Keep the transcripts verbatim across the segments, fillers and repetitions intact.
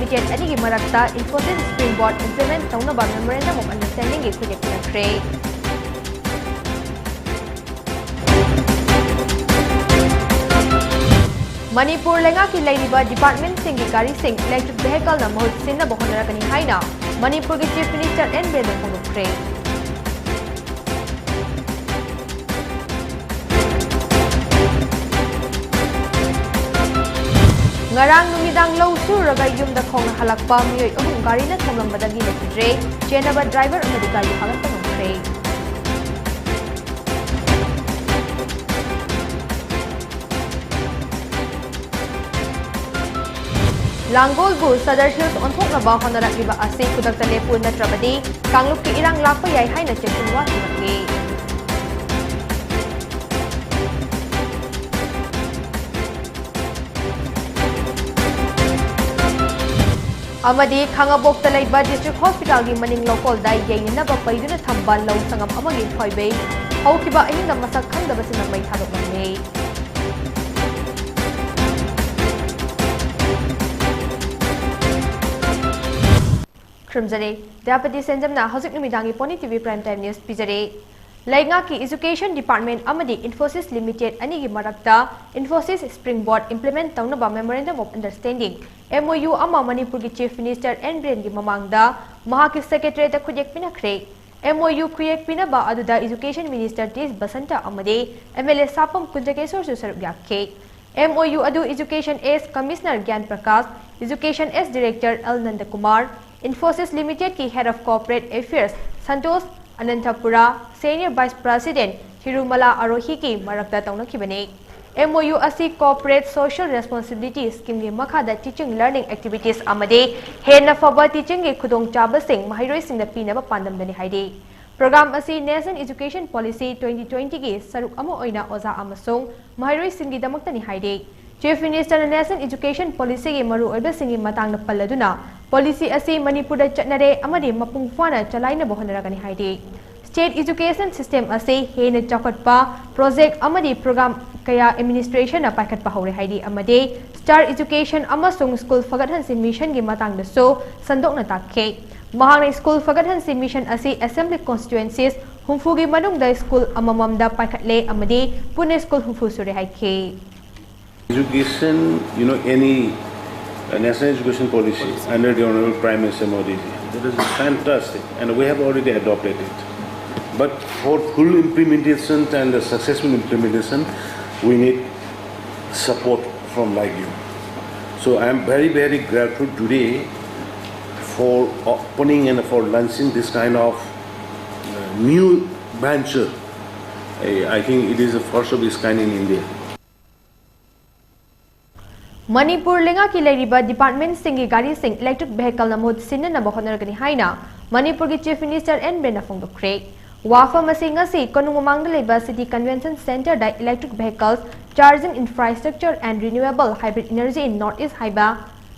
State ꯑꯅꯤꯒꯤ ꯃꯔꯛꯇ Infosys Springboard implement ꯇꯧꯅꯕ Memorandum of Understanding ꯒꯤ ꯈꯨꯠꯌꯦꯛ ꯄꯤꯔꯛꯈ꯭ꯔꯦ꯫ ꯃꯅꯤꯄꯨꯔ ꯂꯩꯉꯥꯛꯀꯤ ꯂꯩꯔꯤꯕ department ꯁꯤꯡꯒꯤ ꯒꯥꯔꯤꯁꯤꯡ electric vehicle ꯅ ꯃꯍꯨꯠ ꯁꯤꯟꯅꯕ ꯍꯣꯠꯅꯔꯛꯀꯅꯤ ꯍꯥꯏꯅ ꯃꯅꯤꯄꯨꯔꯒꯤ Chief Minister ꯑꯦꯟ ꯕꯤꯔꯦꯟꯅ ꯐꯣꯡꯗꯣꯛꯈ꯭ꯔꯦ꯫ ꯉꯔꯥꯡ ꯅꯨꯃꯤꯗꯥꯡ ꯂꯧ ꯁꯨꯔꯨꯔꯒ ꯌꯨꯝꯗ ꯈꯣꯡꯅ ꯍꯜꯂꯛꯄ ꯃꯤꯑꯣꯏ ꯑꯍꯨꯝ ꯒꯥꯔꯤꯅ ꯊꯣꯝꯂꯝꯕꯗꯒꯤ ꯂꯩꯈꯤꯗ꯭ꯔꯦ꯫ ꯆꯦꯟꯅꯕ driver ꯑꯃꯗꯤ ꯒꯥꯔꯤ ꯐꯥꯒꯠꯄ ꯉꯝꯈ꯭ꯔꯦ꯫ ꯂꯥꯡꯒꯣꯜꯕꯨ Sadar Hills ꯑꯣꯟꯊꯣꯛꯅꯕ ꯍꯣꯠꯅꯔꯛꯂꯤꯕ ꯑꯁꯤ ꯈꯨꯗꯛꯇ ꯂꯦꯞꯄꯨ, ꯅꯠꯇ꯭ꯔꯕꯗꯤ ꯀꯥꯡꯂꯨꯞꯀꯤ ꯏꯔꯥꯡ ꯂꯥꯛꯄ ꯌꯥꯏ ꯍꯥꯏꯅ ꯆꯦꯛꯁꯤꯟ ꯋꯥ ꯊꯝꯂꯛꯂꯤ꯫ ꯑꯃꯗꯤ ꯈꯥꯉꯕꯣꯛꯇ ꯂꯩꯕ District Hospital ꯒꯤ ꯃꯅꯤꯡ ꯂꯧꯀꯣꯜꯗ ꯌꯩꯅꯅꯕ ꯄꯩꯗꯨꯅ ꯊꯝꯕ ꯂꯧ ꯁꯪꯒꯝ ꯑꯃꯒꯤ ꯈꯣꯏꯕꯩ ꯍꯧꯈꯤꯕ ꯑꯍꯤꯡꯗ ꯃꯁꯛ ꯈꯪꯗꯕꯁꯤꯡꯅ ꯃꯩ ꯊꯥꯗꯣꯛꯂꯝꯃꯤ꯫ ꯈꯨꯔꯨꯝꯖꯔꯤ꯫ ꯗꯌꯥꯄꯇꯤ ꯁꯦꯟꯖꯝꯅ ꯍꯧꯖꯤꯛ ꯅꯨꯃꯤꯗꯥꯡꯒꯤ Pony T V Prime Time News ꯄꯤꯖꯔꯤ꯫ ꯂꯩꯉꯥꯛꯀꯤ Education Department ꯑꯃꯗꯤ Infosys Limited ꯑꯅꯤꯒꯤ ꯃꯔꯛꯇ Infosys Springboard implement ꯇꯧꯅꯕ Memorandum of Understanding, M O U, ꯑꯃ ꯃꯅꯤꯄꯨꯔꯒꯤ Chief Minister ꯑꯦꯟ ꯕꯤꯔꯦꯟꯒꯤ ꯃꯃꯥꯡꯗ ꯃꯍꯥꯛꯀꯤ Secretariat ꯇ ꯈꯨꯠꯌꯦꯛ ꯄꯤꯅꯈ꯭ꯔꯦ꯫ M O U ꯈꯨꯠꯌꯦꯛ ꯄꯤꯅꯕ ꯑꯗꯨꯗ Education Minister ꯇꯦꯖ ꯕꯁꯟꯇ ꯑꯃꯗꯤ M L A ꯁꯥꯄꯝ ꯀꯨꯟꯖꯒꯦꯁꯣꯔꯁꯨ ꯁꯔꯨꯛ ꯌꯥꯈꯤ꯫ M O U ꯑꯗꯨ Education S Commissioner Gyan Prakash, Education S Director L Nandakumar, Infosys Limited ꯀꯤ Head of Corporate Affairs Santosh Ananthapura, Senior Vice President Hirumala ꯑꯔꯣꯍꯤꯒꯤ ꯃꯔꯛꯇ ꯇꯧꯅꯈꯤꯕꯅꯤ꯫ M O U ꯑꯁꯤ Corporate Social Responsibility Scheme ꯒꯤ ꯃꯈꯥꯗ teaching learning activities ꯑꯃꯗꯤ ꯍꯦꯟꯅ ꯐꯕ teaching ꯒꯤ ꯈꯨꯗꯣꯡꯆꯥꯕꯁꯤꯡ ꯃꯍꯩꯔꯣꯏꯁꯤꯡꯗ ꯄꯤꯅꯕ ꯄꯥꯟꯗꯝꯗꯅꯤ ꯍꯥꯏꯔꯤ꯫ Program ꯑꯁꯤ National Education Policy twenty twenty ꯒꯤ ꯁꯔꯨꯛ ꯑꯃ ꯑꯣꯏꯅ ꯑꯣꯖꯥ ꯑꯃꯁꯨꯡ ꯃꯍꯩꯔꯣꯏꯁꯤꯡꯒꯤꯗꯃꯛꯇꯅꯤ ꯍꯥꯏꯔꯤ꯫ Chief Minister ꯅ National Education Policy ꯒꯤ ꯃꯔꯨꯑꯣꯏꯕꯁꯤꯡꯒꯤ ꯃꯇꯥꯡꯗ ꯄꯜꯂꯗꯨꯅ, policy ꯑꯁꯤ ꯃꯅꯤꯄꯨꯔꯗ ꯆꯠꯅꯔꯦ ꯑꯃꯗꯤ ꯃꯄꯨꯡ ꯐꯥꯅ ꯆꯂꯥꯏꯅꯕ ꯍꯣꯠꯅꯔꯒꯅꯤ ꯍꯥꯏꯔꯤ꯫ State education system ꯑꯁꯤ ꯍꯦꯟꯅ ꯆꯥꯎꯈꯠꯄ project ꯑꯃꯗꯤ program ꯀꯌꯥ administrationꯅ ꯄꯥꯏꯈꯠꯄ ꯍꯧꯔꯦ ꯍꯥꯏꯔꯤ ꯑꯃꯗꯤ Star Education ꯑꯃꯁꯨꯡ school ꯐꯒꯠꯍꯟꯁꯤ missionꯒꯤ ꯃꯇꯥꯡꯗꯁꯨ ꯁꯟꯗꯣꯛꯅ ꯇꯥꯛꯈꯤ꯫ ꯃꯍꯥꯛꯅ school ꯐꯒꯠꯍꯟꯁꯤ mission ꯑꯁꯤ assembly constituencies ꯍꯨꯝꯐꯨꯒꯤ ꯃꯅꯨꯡꯗ school ꯑꯃꯃꯝꯗ ꯄꯥꯏꯈꯠꯂꯦ ꯑꯃꯗꯤ ꯄꯨꯟꯅ school ꯍꯨꯝꯐꯨ ꯁꯨꯔꯦ ꯍꯥꯏꯈꯤ꯫ Education, you know, any uh, national education policy under the Honorable Prime Minister Modi ji, that is fantastic, and we have already adopted it. But for full implementation and the successful implementation, we need support from like you. So I am very, very grateful today for opening and for launching this kind of uh, new venture. I I think it is the first of its kind in India. Manipur ꯂꯩꯉꯥꯛꯀꯤ ꯂꯩꯔꯤꯕ departmentꯁꯤꯡꯒꯤ ꯒꯥꯔꯤꯁꯤꯡ electric vehicleꯅ ꯃꯍꯨꯠ ꯁꯤꯟꯅꯅꯕ ꯍꯣꯠꯅꯔꯒꯅꯤ ꯍꯥꯏꯅ ꯃꯅꯤꯄꯨꯔꯒꯤ Chief Minister N. ꯕꯤꯔꯦꯟꯅ ꯐꯣꯡꯗꯣꯛꯈ꯭ꯔꯦ꯫ ꯋꯥꯐꯝ ꯑꯁꯤ ꯉꯁꯤ ꯀꯣꯅꯨꯡ ꯃꯃꯥꯡꯗ ꯂꯩꯕ City Convention Centreꯗ Electric Vehicles, Charging Infrastructure and Renewable Hybrid Energy in North East ꯍꯥꯏꯕ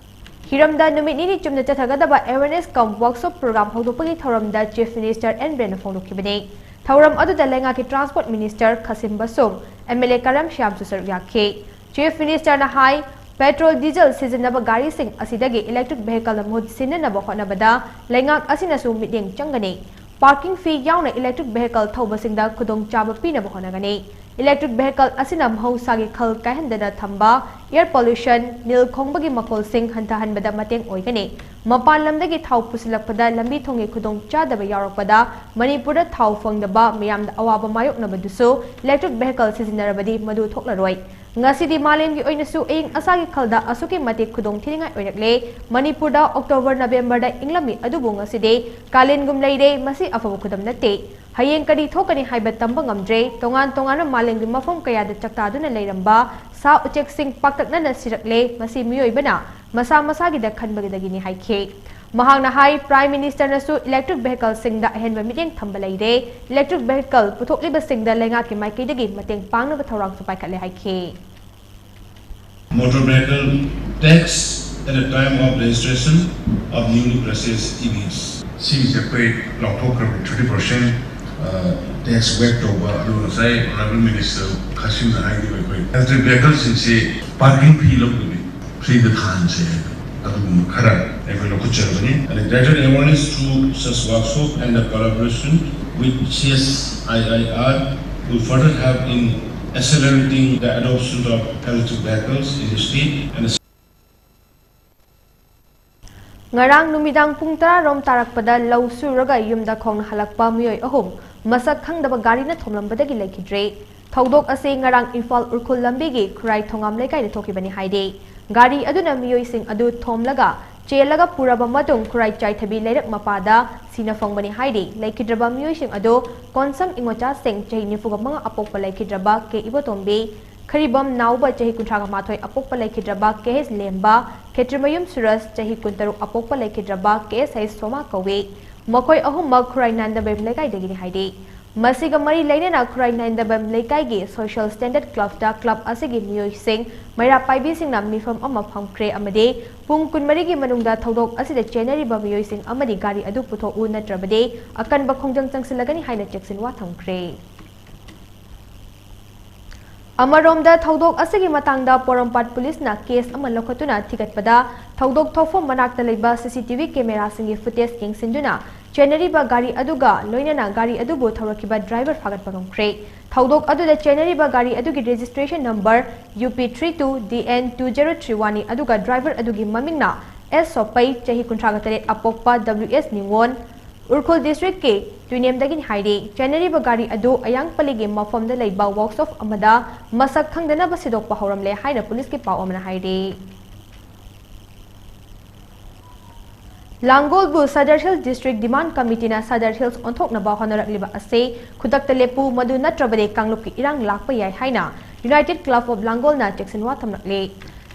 ꯍꯤꯔꯝꯗ ꯅꯨꯃꯤꯠ ꯅꯤꯅꯤ ꯆꯨꯞꯅ ꯆꯠꯊꯒꯗꯕ awareness cum workshop program ꯍꯧꯗꯣꯛꯄꯒꯤ ꯊꯧꯔꯝꯗ Chief Minister N. ꯕꯤꯔꯦꯟꯅ ꯐꯣꯡꯗꯣꯛꯈꯤꯕꯅꯤ꯫ ꯊꯧꯔꯝ ꯑꯗꯨꯗ ꯂꯩꯉꯥꯛꯀꯤ transport minister ꯈꯥꯁꯤꯝ ꯕꯁꯨꯝ, MLA ꯀꯔꯝ ꯁ꯭ꯌꯥꯝꯁꯨ ꯁꯔꯨꯛ ꯌꯥꯈꯤ꯫ Chief Ministerꯅ ꯍꯥꯏ, petrol, diesel ꯁꯤꯖꯤꯟꯅꯕ ꯒꯥꯔꯤꯁꯤꯡ ꯑꯁꯤꯗꯒꯤ electric vehicleꯅ ꯃꯍꯨꯠ ꯁꯤꯟꯅꯅꯕ ꯍꯣꯠꯅꯕꯗ ꯂꯩꯉꯥꯛ ꯑꯁꯤꯅꯁꯨ ꯃꯤꯠꯌꯦꯡ ꯆꯪꯒꯅꯤ꯫ Parking fee ꯌꯥꯎꯅ electric vehicle ꯊꯧꯕꯁꯤꯡꯗ ꯈꯨꯗꯣꯡꯆꯥꯕ ꯄꯤꯅꯕ ꯍꯣꯠꯅꯒꯅꯤ꯫ Electric vehicle ꯑꯁꯤꯅ ꯃꯍꯧꯁꯥꯒꯤ ꯈꯜ ꯀꯥꯏꯍꯟꯗꯅ ꯊꯝꯕ, air pollution, ꯅꯤꯜ ꯈꯣꯡꯕꯒꯤ ꯃꯈꯣꯜꯁꯤꯡ ꯍꯟꯊꯍꯟꯕꯗ ꯃꯇꯦꯡ ꯑꯣꯏꯒꯅꯤ꯫ ꯃꯄꯥꯟ ꯂꯝꯗꯒꯤ ꯊꯥꯎ ꯄꯨꯁꯤꯜꯂꯛꯄꯗ ꯂꯝꯕꯤ ꯊꯣꯡꯒꯤ ꯈꯨꯗꯣꯡ ꯆꯥꯗꯕ ꯌꯥꯎꯔꯛꯄꯗ ꯃꯅꯤꯄꯨꯔꯗ ꯊꯥꯎ ꯐꯪꯗꯕ ꯃꯤꯌꯥꯝꯗ ꯑꯋꯥꯕ ꯃꯥꯌꯣꯛꯅꯕꯗꯨꯁꯨ electric vehicle ꯁꯤꯖꯤꯟꯅꯔꯕꯗꯤ ꯃꯗꯨ ꯊꯣꯛꯂꯔꯣꯏ꯫ ꯉꯁꯤꯗꯤ ꯃꯥꯂꯦꯝꯒꯤ ꯑꯣꯏꯅꯁꯨ ꯑꯏꯪ ꯑꯁꯥꯒꯤ ꯈꯜꯗ ꯑꯁꯨꯛꯀꯤ ꯃꯇꯤꯛ ꯈꯨꯗꯣꯡ ꯊꯤꯅꯤꯡꯉꯥꯏ ꯑꯣꯏꯔꯛꯂꯦ꯫ ꯃꯅꯤꯄꯨꯔꯗ October, Novemberꯗ ꯏꯪꯂꯝꯃꯤ, ꯑꯗꯨꯕꯨ ꯉꯁꯤꯗꯤ ꯀꯥꯂꯦꯟꯒꯨꯝ ꯂꯩꯔꯦ꯫ ꯃꯁꯤ ꯑꯐꯕ ꯈꯨꯗꯝ ꯅꯠꯇꯦ꯫ ꯍꯌꯦꯡ ꯀꯔꯤ ꯊꯣꯛꯀꯅꯤ ꯍꯥꯏꯕ ꯇꯝꯕ ꯉꯝꯗ꯭ꯔꯦ꯫ ꯇꯣꯉꯥꯟ ꯇꯣꯉꯥꯟꯕ ꯃꯥꯂꯦꯝꯒꯤ ꯃꯐꯝ ꯀꯌꯥꯗ ꯆꯥꯛꯇꯥꯗꯨꯅ ꯂꯩꯔꯝꯕ ꯁꯥ ꯎꯆꯦꯛꯁꯤꯡ ꯄꯥꯛꯇꯛꯅꯅ ꯁꯤꯔꯛꯂꯦ꯫ ꯃꯁꯤ ꯃꯤꯑꯣꯏꯕꯅ ꯃꯁꯥ ꯃꯁꯥꯒꯤꯗ ꯈꯟꯕꯗꯒꯤꯅꯤ ꯍꯥꯏꯈꯤ꯫ ꯃꯍꯥꯛꯅ ꯍꯥꯏ, Prime Ministerꯅꯁꯨ electric vehicleꯁꯤꯡꯗ ꯑꯍꯦꯟꯕ ꯃꯤꯠꯌꯦꯡ ꯊꯝꯕ ꯂꯩꯔꯦ꯫ Electric vehicle ꯄꯨꯊꯣꯛꯂꯤꯕꯁꯤꯡꯗ ꯂꯩꯉꯥꯛꯀꯤ ꯃꯥꯏꯀꯩꯗꯒꯤ ꯃꯇꯦꯡ ꯄꯥꯡꯅꯕ ꯊꯧꯔꯥꯡꯁꯨ ꯄꯥꯏꯈꯠꯂꯦ ꯍꯥꯏꯈꯤ꯫ Motor vehicle tax at the time of registration of newly purchased E Vs. ꯁꯤꯒꯤꯁꯦ ꯑꯩꯈꯣꯏ ꯂꯧꯊꯣꯛꯈ꯭ꯔꯕꯅꯤ, thirty percent ꯇꯦꯛꯁ ꯋꯦꯕ ꯇꯧꯕ, ꯑꯗꯨꯒ ꯉꯁꯥꯏ ꯑꯣꯅꯔꯦꯕꯜ ꯃꯤꯅꯤꯁꯇꯔ ꯈꯥꯁꯤꯝꯅ ꯍꯥꯏꯈꯤꯕ, ꯑꯩꯈꯣꯏ ꯏꯂꯦꯛꯇ꯭ꯔꯤꯛ ꯚꯦꯍꯤꯀꯜꯁꯤꯡꯁꯤ ꯄꯥꯔꯀꯤꯡ ꯐꯤ ꯂꯧꯗꯕꯤ ꯐ꯭ꯔꯤꯗ ꯊꯥꯍꯟꯁꯦ ꯍꯥꯏꯕ, ꯑꯗꯨꯒꯨꯝꯕ ꯈꯔ ꯑꯩꯈꯣꯏ ꯂꯧꯈꯠꯆꯔꯕꯅꯤ꯫ And the greater awareness through such workshop and the collaboration with C S I I R will further help in accelerating the adoption of electric vehicles in the state and the ꯉꯔꯥꯡ ꯅꯨꯃꯤꯗꯥꯡ ꯄꯨꯡ ꯇꯔꯥ ꯔꯣꯝ ꯇꯥꯔꯛꯄꯗ ꯂꯧ ꯁꯨꯔꯒ ꯌꯨꯝꯗ ꯈꯣꯡꯅ ꯍꯜꯂꯛꯄ ꯃꯤꯑꯣꯏ ꯑꯍꯨꯝ ꯃꯁꯛ ꯈꯪꯗꯕ ꯒꯥꯔꯤꯅ ꯊꯣꯝꯂꯝꯕꯗꯒꯤ ꯂꯩꯈꯤꯗ꯭ꯔꯦ꯫ ꯊꯧꯗꯣꯛ ꯑꯁꯤ ꯉꯔꯥꯡ ꯏꯝꯐꯥꯜ ꯎꯔꯈꯨꯜ ꯂꯝꯕꯤꯒꯤ ꯈꯨꯔꯥꯏ ꯊꯣꯉꯥꯝ ꯂꯩꯀꯥꯏꯗ ꯊꯣꯛꯈꯤꯕꯅꯤ ꯍꯥꯏꯔꯤ꯫ ꯒꯥꯔꯤ ꯑꯗꯨꯅ ꯃꯤꯑꯣꯏꯁꯤꯡ ꯑꯗꯨ ꯊꯣꯝꯂꯒ ꯆꯦꯜꯂꯒ ꯄꯨꯔꯕ ꯃꯇꯨꯡ ꯈꯨꯔꯥꯏ ꯆꯥꯏꯊꯕꯤ ꯂꯩꯔꯛ ꯃꯄꯥꯗ ꯁꯤꯅ ꯐꯪꯕꯅꯤ ꯍꯥꯏꯔꯤ꯫ ꯂꯩꯈꯤꯗ꯭ꯔꯕ ꯃꯤꯑꯣꯏꯁꯤꯡ ꯑꯗꯨ ꯀꯣꯟꯁꯝ ꯏꯉꯣꯆꯥ ꯁꯤꯡ, ꯆꯍꯤ ꯅꯤꯐꯨꯒ ꯃꯉꯥ, ꯑꯄꯣꯛꯄ ꯂꯩꯈꯤꯗ꯭ꯔꯕ ꯀꯦ ꯏꯕꯣꯇꯣꯝꯕꯤ, ꯈꯔꯤꯕꯝ ꯅꯥꯎꯕ, ꯆꯍꯤ ꯀꯨꯟꯊ꯭ꯔꯥꯒ ꯃꯥꯊꯣꯏ, ꯑꯄꯣꯛꯄ ꯂꯩꯈꯤꯗ꯭ꯔꯕ ꯀꯦ ꯑꯦꯁ ꯂꯦꯝꯕ, ꯈꯦꯇ꯭ꯔꯤꯃꯌꯨꯝ ꯁꯨꯔꯖ, ꯆꯍꯤ ꯀꯨꯟꯇꯔꯨꯛ, ꯑꯄꯣꯛꯄ ꯂꯩꯈꯤꯗ꯭ꯔꯕ ꯀꯦ ꯑꯦꯁ ꯍꯩꯁ ꯁꯣꯃꯥ ꯀꯧꯏ꯫ ꯃꯈꯣꯏ ꯑꯍꯨꯝꯃꯛ ꯈꯨꯔꯥꯏ ꯅꯥꯏꯟꯗꯕꯦꯝ ꯂꯩꯀꯥꯏꯗꯒꯤꯅꯤ ꯍꯥꯏꯔꯤ꯫ ꯃꯁꯤꯒ ꯃꯔꯤ ꯂꯩꯅꯅ ꯈꯨꯔꯥꯏ ꯅꯥꯏꯟꯗꯕꯦꯝ ꯂꯩꯀꯥꯏꯒꯤ ꯁꯣꯁꯤꯌꯦꯜ ꯁ꯭ꯇꯦꯟꯗꯔꯗ ꯀ꯭ꯂꯕꯇ ꯀ꯭ꯂꯕ ꯑꯁꯤꯒꯤ ꯃꯤꯑꯣꯏꯁꯤꯡ, ꯃꯩꯔꯥ ꯄꯥꯏꯕꯤꯁꯤꯡꯅ ꯃꯤꯐꯝ ꯑꯃ ꯐꯝꯈ꯭ꯔꯦ ꯑꯃꯗꯤ ꯄꯨꯡ ꯀꯨꯟꯃꯔꯤꯒꯤ ꯃꯅꯨꯡꯗ ꯊꯧꯗꯣꯛ ꯑꯁꯤꯗ ꯆꯦꯟꯅꯔꯤꯕ ꯃꯤꯑꯣꯏꯁꯤꯡ ꯑꯃꯗꯤ ꯒꯥꯔꯤ ꯑꯗꯨ ꯄꯨꯊꯣꯛꯎ, ꯅꯠꯇ꯭ꯔꯕꯗꯤ ꯑꯀꯟꯕ ꯈꯣꯡꯖꯪ ꯆꯪꯁꯤꯜꯂꯒꯅꯤ ꯍꯥꯏꯅ ꯆꯦꯛꯁꯤꯟꯋꯥ ꯊꯝꯈ꯭ꯔꯦ꯫ ꯑꯃꯔꯣꯝꯗ, ꯊꯧꯗꯣꯛ ꯑꯁꯤꯒꯤ ꯃꯇꯥꯡꯗ ꯄꯣꯔꯣꯝꯄꯥꯠ ꯄꯨꯂꯤꯁꯅ ꯀꯦꯁ ꯑꯃ ꯂꯧꯈꯠꯇꯨꯅ ꯊꯤꯒꯠꯄꯗ, ꯊꯧꯗꯣꯛ ꯊꯣꯛꯐꯝ ꯃꯅꯥꯛꯇ ꯂꯩꯕ ꯁꯤ ꯁꯤ ꯇꯤ ꯚꯤ ꯀꯦꯃꯦꯔꯥꯁꯤꯡꯒꯤ ꯐꯨꯇꯦꯖ ꯌꯦꯡꯁꯤꯟꯗꯨꯅ ꯆꯦꯟꯅꯔꯤꯕ ꯒꯥꯔꯤ ꯑꯗꯨꯒ ꯂꯣꯏꯅꯅ ꯒꯥꯔꯤ ꯑꯗꯨꯕꯨ ꯊꯧꯔꯛꯈꯤꯕ ꯗ꯭ꯔꯥꯏꯚꯔ ꯐꯥꯒꯠꯄ ꯉꯝꯈ꯭ꯔꯦ꯫ ꯊꯧꯗꯣꯛ ꯑꯗꯨꯗ ꯆꯦꯟꯅꯔꯤꯕ ꯒꯥꯔꯤ ꯑꯗꯨꯒꯤ registration number U P three two D N two zero three ꯋꯥꯟꯅꯤ, ꯑꯗꯨꯒ ꯗ꯭ꯔꯥꯏꯚꯔ ꯑꯗꯨꯒꯤ ꯃꯃꯤꯡꯅ ꯑꯦꯁ ꯁꯣꯄꯩ, ꯆꯍꯤ ꯀꯨꯟꯊ꯭ꯔꯥꯒ ꯇꯔꯦꯠ, ꯑꯄꯣꯛꯄ ꯗꯕ꯭ꯂꯤꯎ ꯑꯦꯁ ꯅꯤꯉꯣꯜ, ꯎꯔꯈꯨꯜ ꯗꯤꯁꯇ꯭ꯔꯤꯛꯀꯤ ꯇꯨꯏꯅꯦꯝꯗꯒꯤꯅꯤ ꯍꯥꯏꯔꯤ꯫ ꯆꯦꯟꯅꯔꯤꯕ ꯒꯥꯔꯤ ꯑꯗꯨ ꯑꯌꯥꯡꯄꯜꯂꯤꯒꯤ ꯃꯐꯝꯗ ꯂꯩꯕ ꯋꯥꯔꯛꯁꯣꯞ ꯑꯃꯗ ꯃꯁꯛ ꯈꯪꯗꯅꯕ ꯁꯤꯗꯣꯛꯄ ꯍꯧꯔꯝꯂꯦ ꯍꯥꯏꯅ ꯄꯨꯂꯤꯁꯀꯤ ꯄꯥꯎ ꯑꯃꯅ ꯍꯥꯏꯔꯤ꯫ ꯂꯥꯡꯒꯣꯜꯕꯨ ꯁꯗꯔ ꯍꯤꯜꯁ ꯗꯤꯁꯇ꯭ꯔꯤꯛ ꯗꯤꯃꯥꯟ ꯀꯃꯤꯇꯤꯅ ꯁꯗꯔ ꯍꯤꯜꯁ ꯑꯣꯟꯊꯣꯛꯅꯕ ꯍꯣꯠꯅꯔꯛꯂꯤꯕ ꯑꯁꯤ ꯈꯨꯗꯛꯇ ꯂꯦꯞꯄꯨ, ꯃꯗꯨ ꯅꯠꯇ꯭ꯔꯕꯗꯤ ꯀꯥꯡꯂꯨꯞꯀꯤ ꯏꯔꯥꯡ ꯂꯥꯛꯄ ꯌꯥꯏ ꯍꯥꯏꯅ ꯌꯨꯅꯥꯏꯇꯦꯗ ꯀ꯭ꯂꯕ ꯑꯣꯐ ꯂꯥꯡꯒꯣꯜꯅ ꯆꯦꯛꯁꯤꯟꯋꯥ ꯊꯝꯂꯛꯂꯤ꯫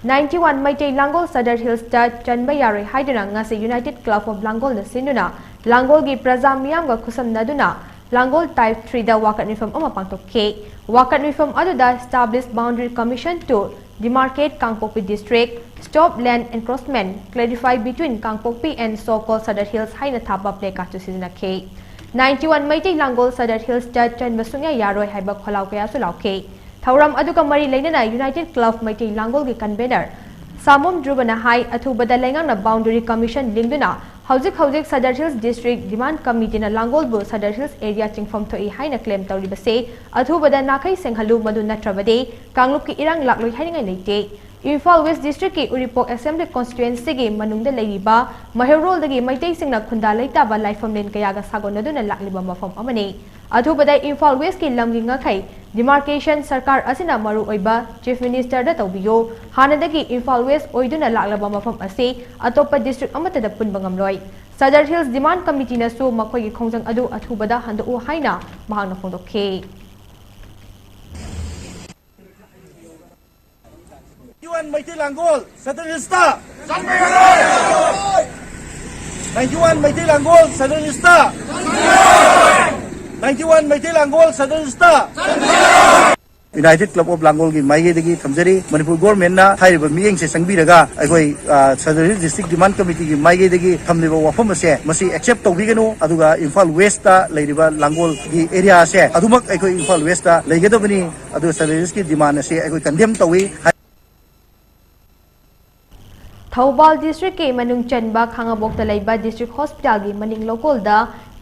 ꯅꯥꯏꯟꯇꯤ ꯋꯥꯟ ꯃꯩꯇꯩ ꯂꯥꯡꯒꯣꯜ ꯁꯗꯔ ꯍꯤꯜꯁꯇ ꯆꯟꯕ ꯌꯥꯔꯣꯏ ꯍꯥꯏꯗꯨꯅ ꯉꯁꯤ ꯌꯨꯅꯥꯏꯇꯦꯗ ꯀ꯭ꯂꯕ ꯑꯣꯐ ꯂꯥꯡꯒꯣꯜꯅ ꯁꯤꯟꯗꯨꯅ ꯂꯥꯡꯒꯣꯜꯒꯤ ꯄ꯭ꯔꯖꯥ ꯃꯤꯌꯥꯝꯒ ꯈꯨꯠꯁꯝꯅꯗꯨꯅ ꯂꯥꯡꯒꯣꯜ ꯇꯥꯏꯞ ꯊ꯭ꯔꯤꯗ ꯋꯥꯀꯠ ꯃꯤꯐꯝ ꯑꯃ ꯄꯥꯡꯊꯣꯛꯈꯤ꯫ ꯋꯥꯀꯠ ꯃꯤꯐꯝ ꯑꯗꯨꯗ Established Boundary Commission to Demarcate Kangpokpi District, Stop Land Encroachment, Clarify Between Kangpokpi and So-Called Sadar Hills ꯍꯥꯏꯅ ꯊꯥꯕ placard ꯁꯤꯖꯤꯟꯅꯈꯤ꯫ ꯅꯥꯏꯟꯇꯤ ꯋꯥꯟ ꯃꯩꯇꯩ ꯂꯥꯡꯒꯣꯜ ꯁꯗꯔ ꯍꯤꯜꯁꯇ ꯆꯟꯕ ꯁꯨꯡꯌꯥ ꯌꯥꯔꯣꯏ ꯍꯥꯏꯕ ꯈꯣꯜꯂꯥꯎ ꯀꯌꯥꯁꯨ ꯂꯥꯎꯈꯤ꯫ ꯊꯧꯔꯝ ꯑꯗꯨꯒ ꯃꯔꯤ ꯂꯩꯅꯅ ꯌꯨꯅꯥꯏꯇꯦꯗ ꯀ꯭ꯂꯕ ꯃꯩꯇꯩ ꯂꯥꯡꯒꯣꯜꯒꯤ ꯀꯟꯚꯦꯅꯔ ꯁꯥꯃꯣꯝ ꯙ꯭ꯔꯨꯕꯅ ꯍꯥꯏ, ꯑꯊꯨꯕꯗ ꯂꯩꯉꯥꯛꯅ ꯕꯥꯎꯟꯗꯔꯤ ꯀꯃꯤꯁꯟ ꯂꯤꯡꯗꯨꯅ ꯍꯧꯖꯤꯛ ꯍꯧꯖꯤꯛ ꯁꯗꯔ ꯍꯤꯜꯁ ꯗꯤꯁꯇ꯭ꯔꯤꯛ ꯗꯤꯃꯥꯟꯗ ꯀꯃꯤꯇꯤꯅ ꯂꯥꯡꯒꯣꯜꯕꯨ ꯁꯗꯔ ꯍꯤꯜꯁ ꯑꯦꯔꯤꯌꯥ ꯆꯤꯡꯐꯝ ꯊꯣꯛꯏ ꯍꯥꯏꯅ ꯀ꯭ꯂꯦꯝ ꯇꯧꯔꯤꯕꯁꯦ ꯑꯊꯨꯕꯗ ꯅꯥꯈꯩ ꯁꯦꯡꯍꯜꯂꯨ, ꯃꯗꯨ ꯅꯠꯇ꯭ꯔꯕꯗꯤ ꯀꯥꯡꯂꯨꯞꯀꯤ ꯏꯔꯥꯡ ꯂꯥꯛꯂꯣꯏ ꯍꯥꯏꯅꯤꯡꯉꯥꯏ ꯂꯩꯇꯦ꯫ ꯏꯝꯐꯥꯜ ꯋꯦꯁ ꯗꯤꯁꯇ꯭ꯔꯤꯛꯀꯤ ꯎꯔꯤꯄꯣꯛ ꯑꯦꯁꯦꯝꯕ꯭ꯂꯤ ꯀꯣꯟꯁꯇꯤꯇ꯭ꯋꯦꯟꯁꯤꯒꯤ ꯃꯅꯨꯡꯗ ꯂꯩꯔꯤꯕ ꯃꯩꯍꯧꯔꯣꯜꯗꯒꯤ ꯃꯩꯇꯩꯁꯤꯡꯅ ꯈꯨꯟꯗꯥ ꯂꯩꯇꯥꯕ ꯂꯥꯏꯐꯝꯂꯦꯟ ꯀꯌꯥꯒ ꯁꯥꯒꯣꯟꯅꯗꯨꯅ ꯂꯥꯛꯂꯤꯕ ꯃꯐꯝ ꯑꯃꯅꯤ꯫ ꯑꯊꯨꯕꯗ ꯏꯝꯐꯥꯜ ꯋꯦꯁꯀꯤ ꯂꯝꯒꯤ ꯉꯥꯈꯩ ꯗꯤꯃꯥꯔꯀꯦꯁꯟ ꯁꯔꯀꯥꯔ ꯑꯁꯤꯅ ꯃꯔꯨ ꯑꯣꯏꯕ ꯆꯤꯐ ꯃꯤꯅꯤꯁꯇꯔꯗ ꯇꯧꯕꯤꯌꯨ꯫ ꯍꯥꯟꯅꯗꯒꯤ ꯏꯝꯐꯥꯜ ꯋꯦꯁ ꯑꯣꯏꯗꯨꯅ ꯂꯥꯛꯂꯕ ꯃꯐꯝ ꯑꯁꯤ ꯑꯇꯣꯞꯄ ꯗꯤꯁꯇ꯭ꯔꯤꯛ ꯑꯃꯠꯇꯗ ꯄꯨꯟꯕ ꯉꯝꯂꯣꯏ꯫ ꯁꯗꯔ ꯍꯤꯜꯁ ꯗꯤꯃꯥꯟꯗ ꯀꯃꯤꯇꯤꯅꯁꯨ ꯃꯈꯣꯏꯒꯤ ꯈꯣꯡꯖꯪ ꯑꯗꯨ ꯑꯊꯨꯕꯗ ꯍꯟꯗꯣꯛꯎ ꯍꯥꯏꯅ ꯃꯍꯥꯛꯅ ꯐꯣꯡꯗꯣꯛꯈꯤ꯫ ꯅꯥꯏꯟꯇꯤ ꯋꯥꯟ ꯃꯩꯇꯩ ꯂꯥꯡꯒꯣꯜ ꯁꯗꯔ ꯍꯤꯜꯁꯇ! ꯅꯥꯏꯟꯇꯤ ꯋꯥꯟ ꯃꯩꯇꯩ ꯂꯥꯡꯒꯣꯜ ꯁꯗꯔ ꯍꯤꯜꯁꯇ! ꯅꯥꯏꯟꯇꯤ ꯋꯥꯟ ꯃꯩꯇꯩ ꯂꯥꯡꯒꯣꯜ ꯁꯗꯔ ꯍꯤꯜꯁꯇ! ꯌꯨꯅꯥꯏꯇꯦꯗ ꯀ꯭ꯂꯕ ꯑꯣꯐ ꯂꯥꯡꯒꯣꯜꯒꯤ ꯃꯥꯏꯀꯩꯗꯒꯤ ꯊꯝꯖꯔꯤ꯫ ꯃꯅꯤꯄꯨꯔ ꯒꯣꯔꯃꯦꯟꯅ ꯍꯥꯏꯔꯤꯕ ꯃꯤꯠꯌꯦꯡꯁꯦ ꯆꯪꯕꯤꯔꯒ ꯑꯩꯈꯣꯏ, ꯑ, ꯁꯗꯔ ꯍꯤꯜ ꯗꯤꯁꯇ꯭ꯔꯤꯛ ꯗꯤꯃꯥꯟꯗ ꯀꯃꯤꯇꯤꯒꯤ ꯃꯥꯏꯀꯩꯗꯒꯤ ꯊꯝꯂꯤꯕ ꯋꯥꯐꯝ ꯑꯁꯦ ꯃꯁꯤ ꯑꯦꯛꯁꯦꯞ ꯇꯧꯕꯤꯒꯅꯨ, ꯑꯗꯨꯒ ꯏꯝꯐꯥꯜ ꯋꯦꯁꯇ ꯂꯩꯔꯤꯕ ꯂꯥꯡꯒꯣꯜꯒꯤ ꯑꯦꯔꯤꯌꯥ ꯑꯁꯦ ꯑꯗꯨꯃꯛ ꯑꯩꯈꯣꯏ ꯏꯝꯐꯥꯜ ꯋꯦꯁꯇ ꯂꯩꯒꯗꯕꯅꯤ꯫ ꯑꯗꯨꯒ ꯁꯗꯔ ꯍꯤꯜꯁꯀꯤ ꯗꯤꯃꯥꯟꯗ ꯑꯁꯤ ꯑꯩꯈꯣꯏ ꯀꯟꯗꯦꯝ ꯇꯧꯏ꯫ ꯊꯧꯕꯥꯜ ꯗꯤꯁꯇ꯭ꯔꯤꯛꯀꯤ ꯃꯅꯨꯡ ꯆꯟꯕ ꯈꯥꯉꯕꯣꯛꯇ ꯂꯩꯕ ꯗꯤꯁꯇ꯭ꯔꯤꯛ ꯍꯣꯁꯄꯤꯇꯥꯜꯒꯤ ꯃꯅꯤꯡ ꯂꯧꯀꯣꯜꯗ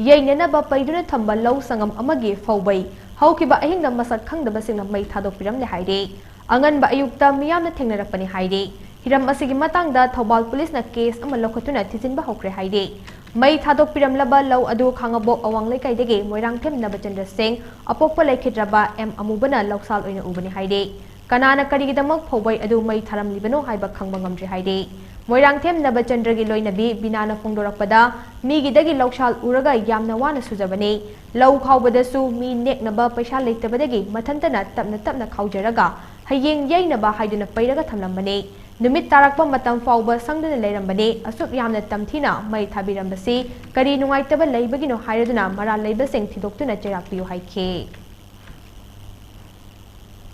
ꯌꯩꯅꯅꯕ ꯄꯩꯗꯨꯅ ꯊꯝꯕ ꯂꯧ ꯁꯪꯒꯝ ꯑꯃꯒꯤ ꯐꯧꯕꯩ ꯍꯧꯈꯤꯕ ꯑꯍꯤꯡꯗ ꯃꯁꯛ ꯈꯪꯗꯕꯁꯤꯡꯅ ꯃꯩ ꯊꯥꯗꯣꯛꯄꯤꯔꯝꯂꯦ ꯍꯥꯏꯔꯤ꯫ ꯑꯉꯟꯕ ꯑꯌꯨꯛꯇ ꯃꯤꯌꯥꯝꯅ ꯊꯦꯡꯅꯔꯛꯄꯅꯤ ꯍꯥꯏꯔꯤ꯫ ꯍꯤꯔꯝ ꯑꯁꯤꯒꯤ ꯃꯇꯥꯡꯗ ꯊꯧꯕꯥꯜ ꯄꯨꯂꯤꯁꯅ ꯀꯦꯁ ꯑꯃ ꯂꯧꯈꯠꯇꯨꯅ ꯊꯤꯖꯤꯟꯕ ꯍꯧꯈ꯭ꯔꯦ ꯍꯥꯏꯔꯤ꯫ ꯃꯩ ꯊꯥꯗꯣꯛꯄꯤꯔꯝꯂꯕ ꯂꯧ ꯑꯗꯨ ꯈꯥꯉꯕꯣꯛ ꯑꯋꯥꯡ ꯂꯩꯀꯥꯏꯗꯒꯤ ꯃꯣꯏꯔꯥꯡꯊꯦꯝ ꯅꯕꯆꯟꯗ꯭ꯔ ꯁꯤꯡ, ꯑꯄꯣꯛꯄ ꯂꯩꯈꯤꯗ꯭ꯔꯕ ꯑꯦꯝ ꯑꯃꯨꯕꯅ ꯂꯧꯁꯥꯜ ꯑꯣꯏꯅ ꯎꯕꯅꯤ ꯍꯥꯏꯔꯤ꯫ ꯀꯅꯥꯅ ꯀꯔꯤꯒꯤꯗꯃꯛ ꯐꯧꯕꯩ ꯑꯗꯨ ꯃꯩ ꯊꯥꯔꯝꯂꯤꯕꯅꯣ ꯍꯥꯏꯕ ꯈꯪꯕ ꯉꯝꯗ꯭ꯔꯤ ꯍꯥꯏꯔꯤ꯫ ꯃꯣꯏꯔꯥꯡꯊꯦꯝ ꯅꯕꯆꯟꯗ꯭ꯔꯒꯤ ꯂꯣꯏꯅꯕꯤ ꯕꯤꯅꯥꯅ ꯐꯣꯡꯗꯣꯔꯛꯄꯗ, ꯃꯤꯒꯤꯗꯒꯤ ꯂꯧꯁꯥꯜ ꯎꯔꯒ ꯌꯥꯝꯅ ꯋꯥꯅ ꯁꯨꯖꯕꯅꯤ꯫ ꯂꯧ ꯈꯥꯎꯕꯗꯁꯨ ꯃꯤ ꯅꯦꯛꯅꯕ ꯄꯩꯁꯥ ꯂꯩꯇꯕꯗꯒꯤ ꯃꯊꯟꯇꯅ ꯇꯞꯅ ꯇꯞꯅ ꯈꯥꯎꯖꯔꯒ ꯍꯌꯦꯡ ꯌꯩꯅꯕ ꯍꯥꯏꯗꯨꯅ ꯄꯩꯔꯒ ꯊꯝꯂꯝꯕꯅꯤ꯫ ꯅꯨꯃꯤꯠ ꯇꯥꯔꯛꯄ ꯃꯇꯝ ꯐꯥꯎꯕ ꯁꯪꯗꯨꯅ ꯂꯩꯔꯝꯕꯅꯤ꯫ ꯑꯁꯨꯛ ꯌꯥꯝꯅ ꯇꯝꯊꯤꯅ ꯃꯩ ꯊꯥꯕꯤꯔꯝꯕꯁꯤ ꯀꯔꯤ ꯅꯨꯡꯉꯥꯏꯇꯕ ꯂꯩꯕꯒꯤꯅꯣ ꯍꯥꯏꯔꯗꯨꯅ ꯃꯔꯥꯜ ꯂꯩꯕꯁꯤꯡ ꯊꯤꯗꯣꯛꯇꯨꯅ ꯆꯩꯔꯥꯛ ꯄꯤꯌꯨ ꯍꯥꯏꯈꯤ꯫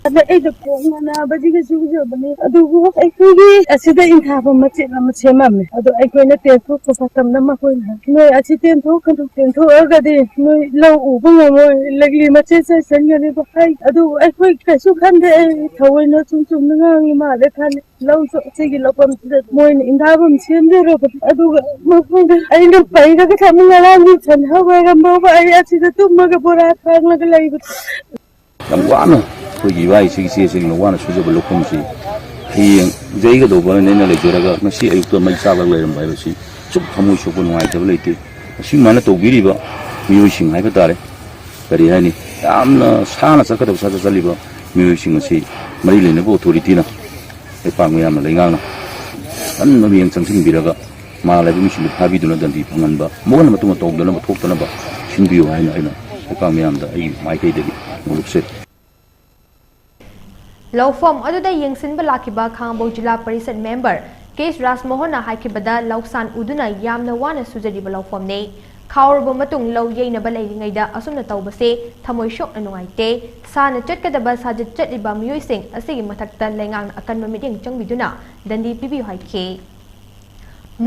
ꯑꯗ ꯑꯩꯗꯣ ꯈꯣꯡ ꯅꯥꯕꯗꯒꯤ ꯆꯨꯖꯕꯅꯤ꯫ ꯑꯗꯨꯕꯨ ꯑꯩꯈꯣꯏꯒꯤ ꯑꯁꯤꯗ ꯏꯟꯊꯥꯐꯝ ꯃꯆꯦꯠ ꯑꯃ ꯁꯦꯝꯃꯝꯃꯦ꯫ ꯑꯗꯣ ꯑꯩꯈꯣꯏꯅ ꯇꯦꯟꯊꯣꯛꯄ ꯃꯇꯝꯗ ꯃꯈꯣꯏꯅ, "ꯅꯣꯏ ꯑꯁꯤ ꯇꯦꯟꯊꯣꯛꯀꯅꯨ, ꯇꯦꯟꯊꯣꯛꯑꯒꯗꯤ ꯅꯣꯏ ꯂꯧ ꯎꯕ ꯉꯝꯃꯣꯏ, ꯂꯤꯛꯂꯤ ꯃꯆꯦꯠ ꯆꯠꯁꯤꯟꯒꯅꯤꯕ" ꯍꯥꯏ꯫ ꯑꯗꯨꯕꯨ ꯑꯩꯈꯣꯏ ꯀꯩꯁꯨ ꯈꯟꯗꯦ꯫ ꯑꯩ ꯊꯑꯣꯏꯅ ꯁꯨꯝ ꯆꯨꯝꯅ ꯉꯥꯡꯉꯤ ꯃꯥꯜꯂꯦ ꯈꯜꯂꯦ꯫ ꯂꯧꯁꯨ ꯑꯁꯤꯒꯤ ꯂꯧꯐꯝꯁꯤꯗ ꯃꯣꯏꯅ ꯏꯟꯊꯥꯐꯝ ꯁꯦꯝꯖꯔꯕꯅꯤ꯫ ꯑꯗꯨꯒ ꯃꯈꯣꯏꯅ ꯑꯩꯅ ꯄꯩꯔꯒ ꯊꯝꯃꯤ꯫ ꯉꯔꯥꯡꯒꯤ ꯁꯟ ꯍꯋꯥꯏꯔꯝ ꯐꯥꯎꯕ ꯑꯩ ꯑꯁꯤꯗ ꯇꯨꯝꯃꯒ ꯕꯣꯔꯥ ꯊꯥꯡꯂꯒ ꯂꯩꯕꯅꯤ꯫ ꯌꯥꯝ ꯋꯥꯅ ꯑꯩꯈꯣꯏꯒꯤ ꯏꯕꯥ ꯏꯁꯤꯒꯤ ꯏꯆꯦꯁꯤꯡꯅ ꯋꯥꯅ ꯁꯨꯖꯕ ꯂꯧꯐꯝꯁꯤ ꯍꯌꯦꯡ ꯌꯩꯒꯗꯧꯕ ꯅꯦꯅ ꯂꯩꯖꯔꯒ ꯉꯁꯤ ꯑꯌꯨꯛꯇ ꯃꯩ ꯆꯥꯛꯂꯒ ꯂꯩꯔꯝꯕ ꯍꯥꯏꯕꯁꯤ ꯁꯨꯛ ꯊꯃꯣꯏ ꯁꯣꯛꯄ ꯅꯨꯡꯉꯥꯏꯇꯕ ꯂꯩꯇꯦ꯫ ꯑꯁꯨꯃꯥꯏꯅ ꯇꯧꯕꯤꯔꯤꯕ ꯃꯤꯑꯣꯏꯁꯤꯡ ꯍꯥꯏꯕ ꯇꯥꯔꯦ, ꯀꯔꯤ ꯍꯥꯏꯅꯤ, ꯌꯥꯝꯅ ꯁꯥꯡꯅ ꯆꯠꯀꯗꯕ ꯁꯥ ꯆꯠꯂꯤꯕ ꯃꯤꯑꯣꯏꯁꯤꯡ ꯑꯁꯤ ꯃꯔꯤ ꯂꯩꯅꯕ ꯑꯣꯊꯣꯔꯤꯇꯤꯅ, ꯂꯩꯄꯥꯛ ꯃꯤꯌꯥꯝꯅ, ꯂꯩꯉꯥꯛꯅ ꯀꯟꯅ ꯃꯤꯠꯌꯦꯡ ꯆꯪꯁꯤꯟꯕꯤꯔꯒ ꯃꯉꯥꯜ ꯍꯥꯏꯕ ꯃꯤꯁꯤꯡꯗꯨ ꯐꯥꯕꯤꯗꯨꯅ ꯗꯟꯗꯤ ꯐꯪꯍꯟꯕ, ꯃꯨꯛꯍꯟ ꯃꯇꯨꯡꯗ ꯇꯧꯗꯅꯕ ꯊꯣꯛꯇꯅꯕ ꯁꯤꯟꯕꯤꯌꯨ ꯍꯥꯏꯅ ꯑꯩꯅ ꯂꯩꯄꯥꯛ ꯃꯤꯌꯥꯝꯗ ꯑꯩꯒꯤ ꯃꯥꯏꯀꯩꯗꯒꯤ ꯅꯣꯂꯨꯛꯆꯔꯤ꯫ ꯂꯧꯐꯝ ꯑꯗꯨꯗ ꯌꯦꯡꯁꯤꯟꯕ ꯂꯥꯛꯈꯤꯕ ꯈꯥꯉꯕꯣꯛ ꯖꯤꯂꯥ ꯄꯔꯤꯁꯠ ꯃꯦꯝꯕꯔ ꯀꯦ ꯔꯥꯖꯃꯣꯍꯟꯅ ꯍꯥꯏꯈꯤꯕꯗ, ꯂꯧꯁꯥꯟ ꯎꯗꯨꯅ ꯌꯥꯝꯅ ꯋꯥꯅ ꯁꯨꯖꯔꯤꯕ ꯂꯧꯐꯝꯅꯤ꯫ ꯈꯥꯎꯔꯕ ꯃꯇꯨꯡ ꯂꯧ ꯌꯩꯅꯕ ꯂꯩꯔꯤꯉꯩꯗ ꯑꯁꯨꯝꯅ ꯇꯧꯕꯁꯦ ꯊꯃꯣꯏ ꯁꯣꯛꯅ ꯅꯨꯡꯉꯥꯏꯇꯦ꯫ ꯁꯥꯟꯅ ꯆꯠꯀꯗꯕ ꯁꯥꯖꯠ ꯆꯠꯂꯤꯕ ꯃꯤꯑꯣꯏꯁꯤꯡ ꯑꯁꯤꯒꯤ ꯃꯊꯛꯇ ꯂꯩꯉꯥꯛꯅ ꯑꯀꯟꯕ ꯃꯤꯠꯌꯦꯡ ꯆꯪꯕꯤꯗꯨꯅ ꯗꯟꯗꯤ ꯄꯤꯕꯤꯌꯨ ꯍꯥꯏꯈꯤ꯫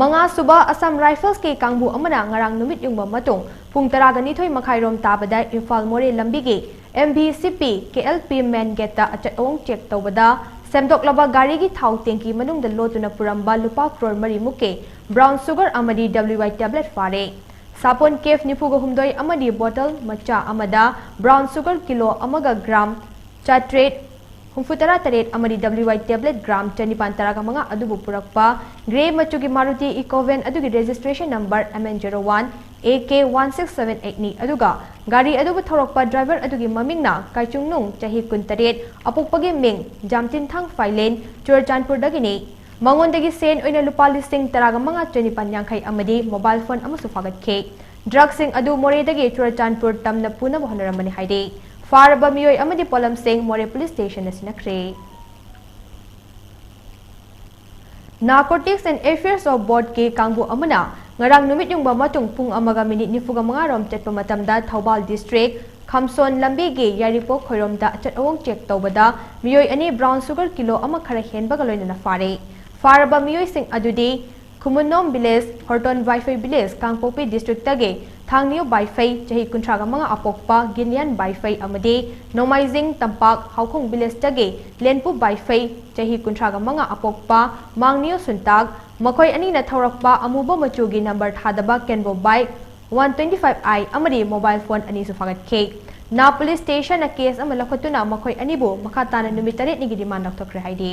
ꯃꯉꯥꯁꯨꯕ ꯑꯁꯥꯝ ꯔꯥꯏꯐꯜꯁꯀꯤ ꯀꯥꯡꯕꯨ ꯑꯃꯅ ꯉꯔꯥꯡ ꯅꯨꯃꯤꯠ ꯌꯨꯡꯕ ꯃꯇꯨꯡ ꯄꯨꯡ ꯇꯔꯥꯒ ꯅꯤꯊꯣꯏ ꯃꯈꯥꯏꯔꯣꯝ ꯇꯥꯕꯗ ꯏꯝꯐꯥꯜ ꯃꯣꯔꯦ ꯂꯝꯕꯤꯒꯤ M V C P K L P main gateꯇ ꯑꯆꯠ ꯑꯋꯣꯡ check ꯇꯧꯕꯗ ꯁꯦꯝꯗꯣꯛꯂꯕ ꯒꯥꯔꯤꯒꯤ ꯊꯥꯎ tanki ꯃꯅꯨꯡꯗ ꯂꯣꯠꯇꯨꯅ ꯄꯨꯔꯝꯕ ꯂꯨꯄꯥ ꯀ꯭ꯔꯣꯔ ꯃꯔꯤꯃꯨꯛꯀꯤ brown sugar ꯑꯃꯗꯤ W I tablet ꯐꯥꯔꯦ꯫ ꯁꯥꯄꯣꯟ case ꯅꯤꯐꯨꯒ ꯍꯨꯝꯗꯣꯏ ꯑꯃꯗꯤ bottle ꯃꯆꯥ ꯑꯃꯗ brown sugar kilo ꯑꯃꯒ gram ꯆꯥꯇ꯭ꯔꯦꯠ ꯍꯨꯝꯐꯨꯇꯔꯥ ꯇꯔꯦꯠ ꯑꯃꯗꯤ W I tablet gram ꯆꯅꯤꯄꯥꯟ ꯇꯔꯥꯒ ꯃꯉꯥ ꯑꯗꯨꯕꯨ ꯄꯨꯔꯛꯄ grey ꯃꯆꯨꯒꯤ Maruti Eeco van ꯑꯗꯨꯒꯤ registration number M N zero one A K one six seven eight ꯅꯤ꯫ ꯑꯗꯨꯒ ꯒꯥꯔꯤ ꯑꯗꯨꯕꯨ ꯊꯧꯔꯛꯄ driver ꯑꯗꯨꯒꯤ ꯃꯃꯤꯡꯅ ꯀꯥꯏꯆꯨꯡꯅꯨꯡ, ꯆꯍꯤ ꯀꯨꯟꯇꯔꯦꯠ, ꯑꯄꯣꯛꯄꯒꯤ ꯃꯤꯡ ꯖꯥꯝꯇꯤꯟꯊꯥꯡ ꯐꯥꯏꯂꯦꯟ, ꯆꯨꯔꯆꯥꯟꯄꯨꯔꯗꯒꯤꯅꯤ꯫ ꯃꯉꯣꯟꯗꯒꯤ ꯁꯦꯟ ꯑꯣꯏꯅ ꯂꯨꯄꯥ ꯂꯤꯁꯤꯡ ꯇꯔꯥꯒ ꯃꯉꯥ ꯆꯅꯤꯄꯥꯟ ꯌꯥꯡꯈꯩ ꯑꯃꯗꯤ mobile phone ꯑꯃꯁꯨ ꯐꯥꯒꯠꯈꯤ꯫ Drugꯁꯤꯡ ꯑꯗꯨ ꯃꯣꯔꯦꯗꯒꯤ ꯆꯨꯔꯆꯥꯟꯄꯨꯔ ꯇꯝꯅ ꯄꯨꯅꯕ ꯍꯣꯠꯅꯔꯝꯕꯅꯤ ꯍꯥꯏꯔꯤ꯫ ꯐꯥꯔꯕ ꯃꯤꯑꯣꯏ ꯑꯃꯗꯤ ꯄꯣꯠꯂꯝꯁꯤꯡ ꯃꯣꯔꯦ police stationꯗ ꯁꯤꯟꯅꯈ꯭ꯔꯦ꯫ Narcotics and Affairs of Boardꯀꯤ ꯀꯥꯡꯕꯨ ꯑꯃꯅ ꯉꯔꯥꯡ ꯅꯨꯃꯤꯠ ꯌꯨꯡꯕ ꯃꯇꯨꯡ ꯄꯨꯡ ꯑꯃꯒ ꯃꯤꯅꯤꯠ ꯅꯤꯐꯨꯒ ꯃꯉꯥ ꯔꯣꯝ ꯆꯠꯄ ꯃꯇꯝꯗ ꯊꯧꯕꯥꯜ district ꯈꯝꯁꯣꯟ ꯂꯝꯕꯤꯒꯤ ꯌꯥꯏꯔꯤꯄꯣꯛ ꯈꯣꯏꯔꯣꯝꯗ ꯑꯆꯠ ꯑꯋꯣꯡ ꯆꯦꯛ ꯇꯧꯕꯗ ꯃꯤꯑꯣꯏ ꯑꯅꯤ ꯕ꯭ꯔꯥꯎꯟ ꯁꯨꯒꯔ ꯀꯤꯂꯣ ꯑꯃ ꯈꯔ ꯍꯦꯟꯕꯒ ꯂꯣꯏꯅꯅ ꯐꯥꯔꯦ꯫ ꯐꯥꯔꯕ ꯃꯤꯑꯣꯏꯁꯤꯡ ꯑꯗꯨꯗꯤ ꯈꯨꯃꯟꯅꯣꯝ ꯚꯤꯂꯦꯖ, ꯍꯣꯔꯇꯣꯟ ꯕꯥꯏꯐꯩ ꯚꯤꯂꯦꯖ, ꯀꯥꯡꯄꯣꯛꯄꯤ ꯗꯤꯁꯇ꯭ꯔꯤꯛꯇꯒꯤ ꯊꯥꯡꯅꯤꯌꯨ ꯕꯥꯏꯐꯩ, ꯆꯍꯤ ꯀꯨꯟꯊ꯭ꯔꯥꯒ ꯃꯉꯥ ꯑꯄꯣꯛꯄ ꯒꯤꯂꯤꯌꯥꯟ ꯕꯥꯏꯐꯩ ꯑꯃꯗꯤ ꯅꯣꯡꯃꯥꯏꯖꯤꯡ ꯇꯝꯄꯥꯛ ꯍꯥꯎꯈꯣꯡ ꯚꯤꯂꯦꯖꯇꯒꯤ ꯂꯦꯟꯄꯨ ꯕꯥꯏꯐꯩ, ꯆꯍꯤ ꯀꯨꯟꯊ꯭ꯔꯥꯒ ꯃꯉꯥ ꯑꯄꯣꯛꯄ ꯃꯥꯡꯅꯤꯌꯨ ꯁꯨꯟꯇꯥꯛ, ꯃꯈꯣꯏ ꯑꯅꯤꯅ ꯊꯧꯔꯛꯄ ꯑꯃꯨꯕ ꯃꯆꯨꯒꯤ ꯅꯝꯕꯔ ꯊꯥꯗꯕ ꯀꯦꯟꯕꯣ ꯕꯥꯏꯛ ꯋꯥꯟ ꯇ꯭ꯋꯦꯟꯇꯤ ꯐꯥꯏꯚ ꯑꯥꯏ ꯑꯃꯗꯤ ꯃꯣꯕꯥꯏꯜ ꯐꯣꯟ ꯑꯅꯤꯁꯨ ꯐꯥꯒꯠꯈꯤ꯫ ꯅꯥ ꯄꯨꯂꯤꯁ ꯁ꯭ꯇꯦꯁꯟꯅ ꯀꯦꯁ ꯑꯃ ꯂꯧꯈꯠꯇꯨꯅ ꯃꯈꯣꯏ ꯑꯅꯤꯕꯨ ꯃꯈꯥ ꯇꯥꯅ ꯅꯨꯃꯤꯠ ꯇꯔꯦꯠꯅꯤꯒꯤ ꯔꯤꯃꯥꯟ ꯂꯧꯊꯣꯛꯈ꯭ꯔꯦ ꯍꯥꯏꯔꯤ꯫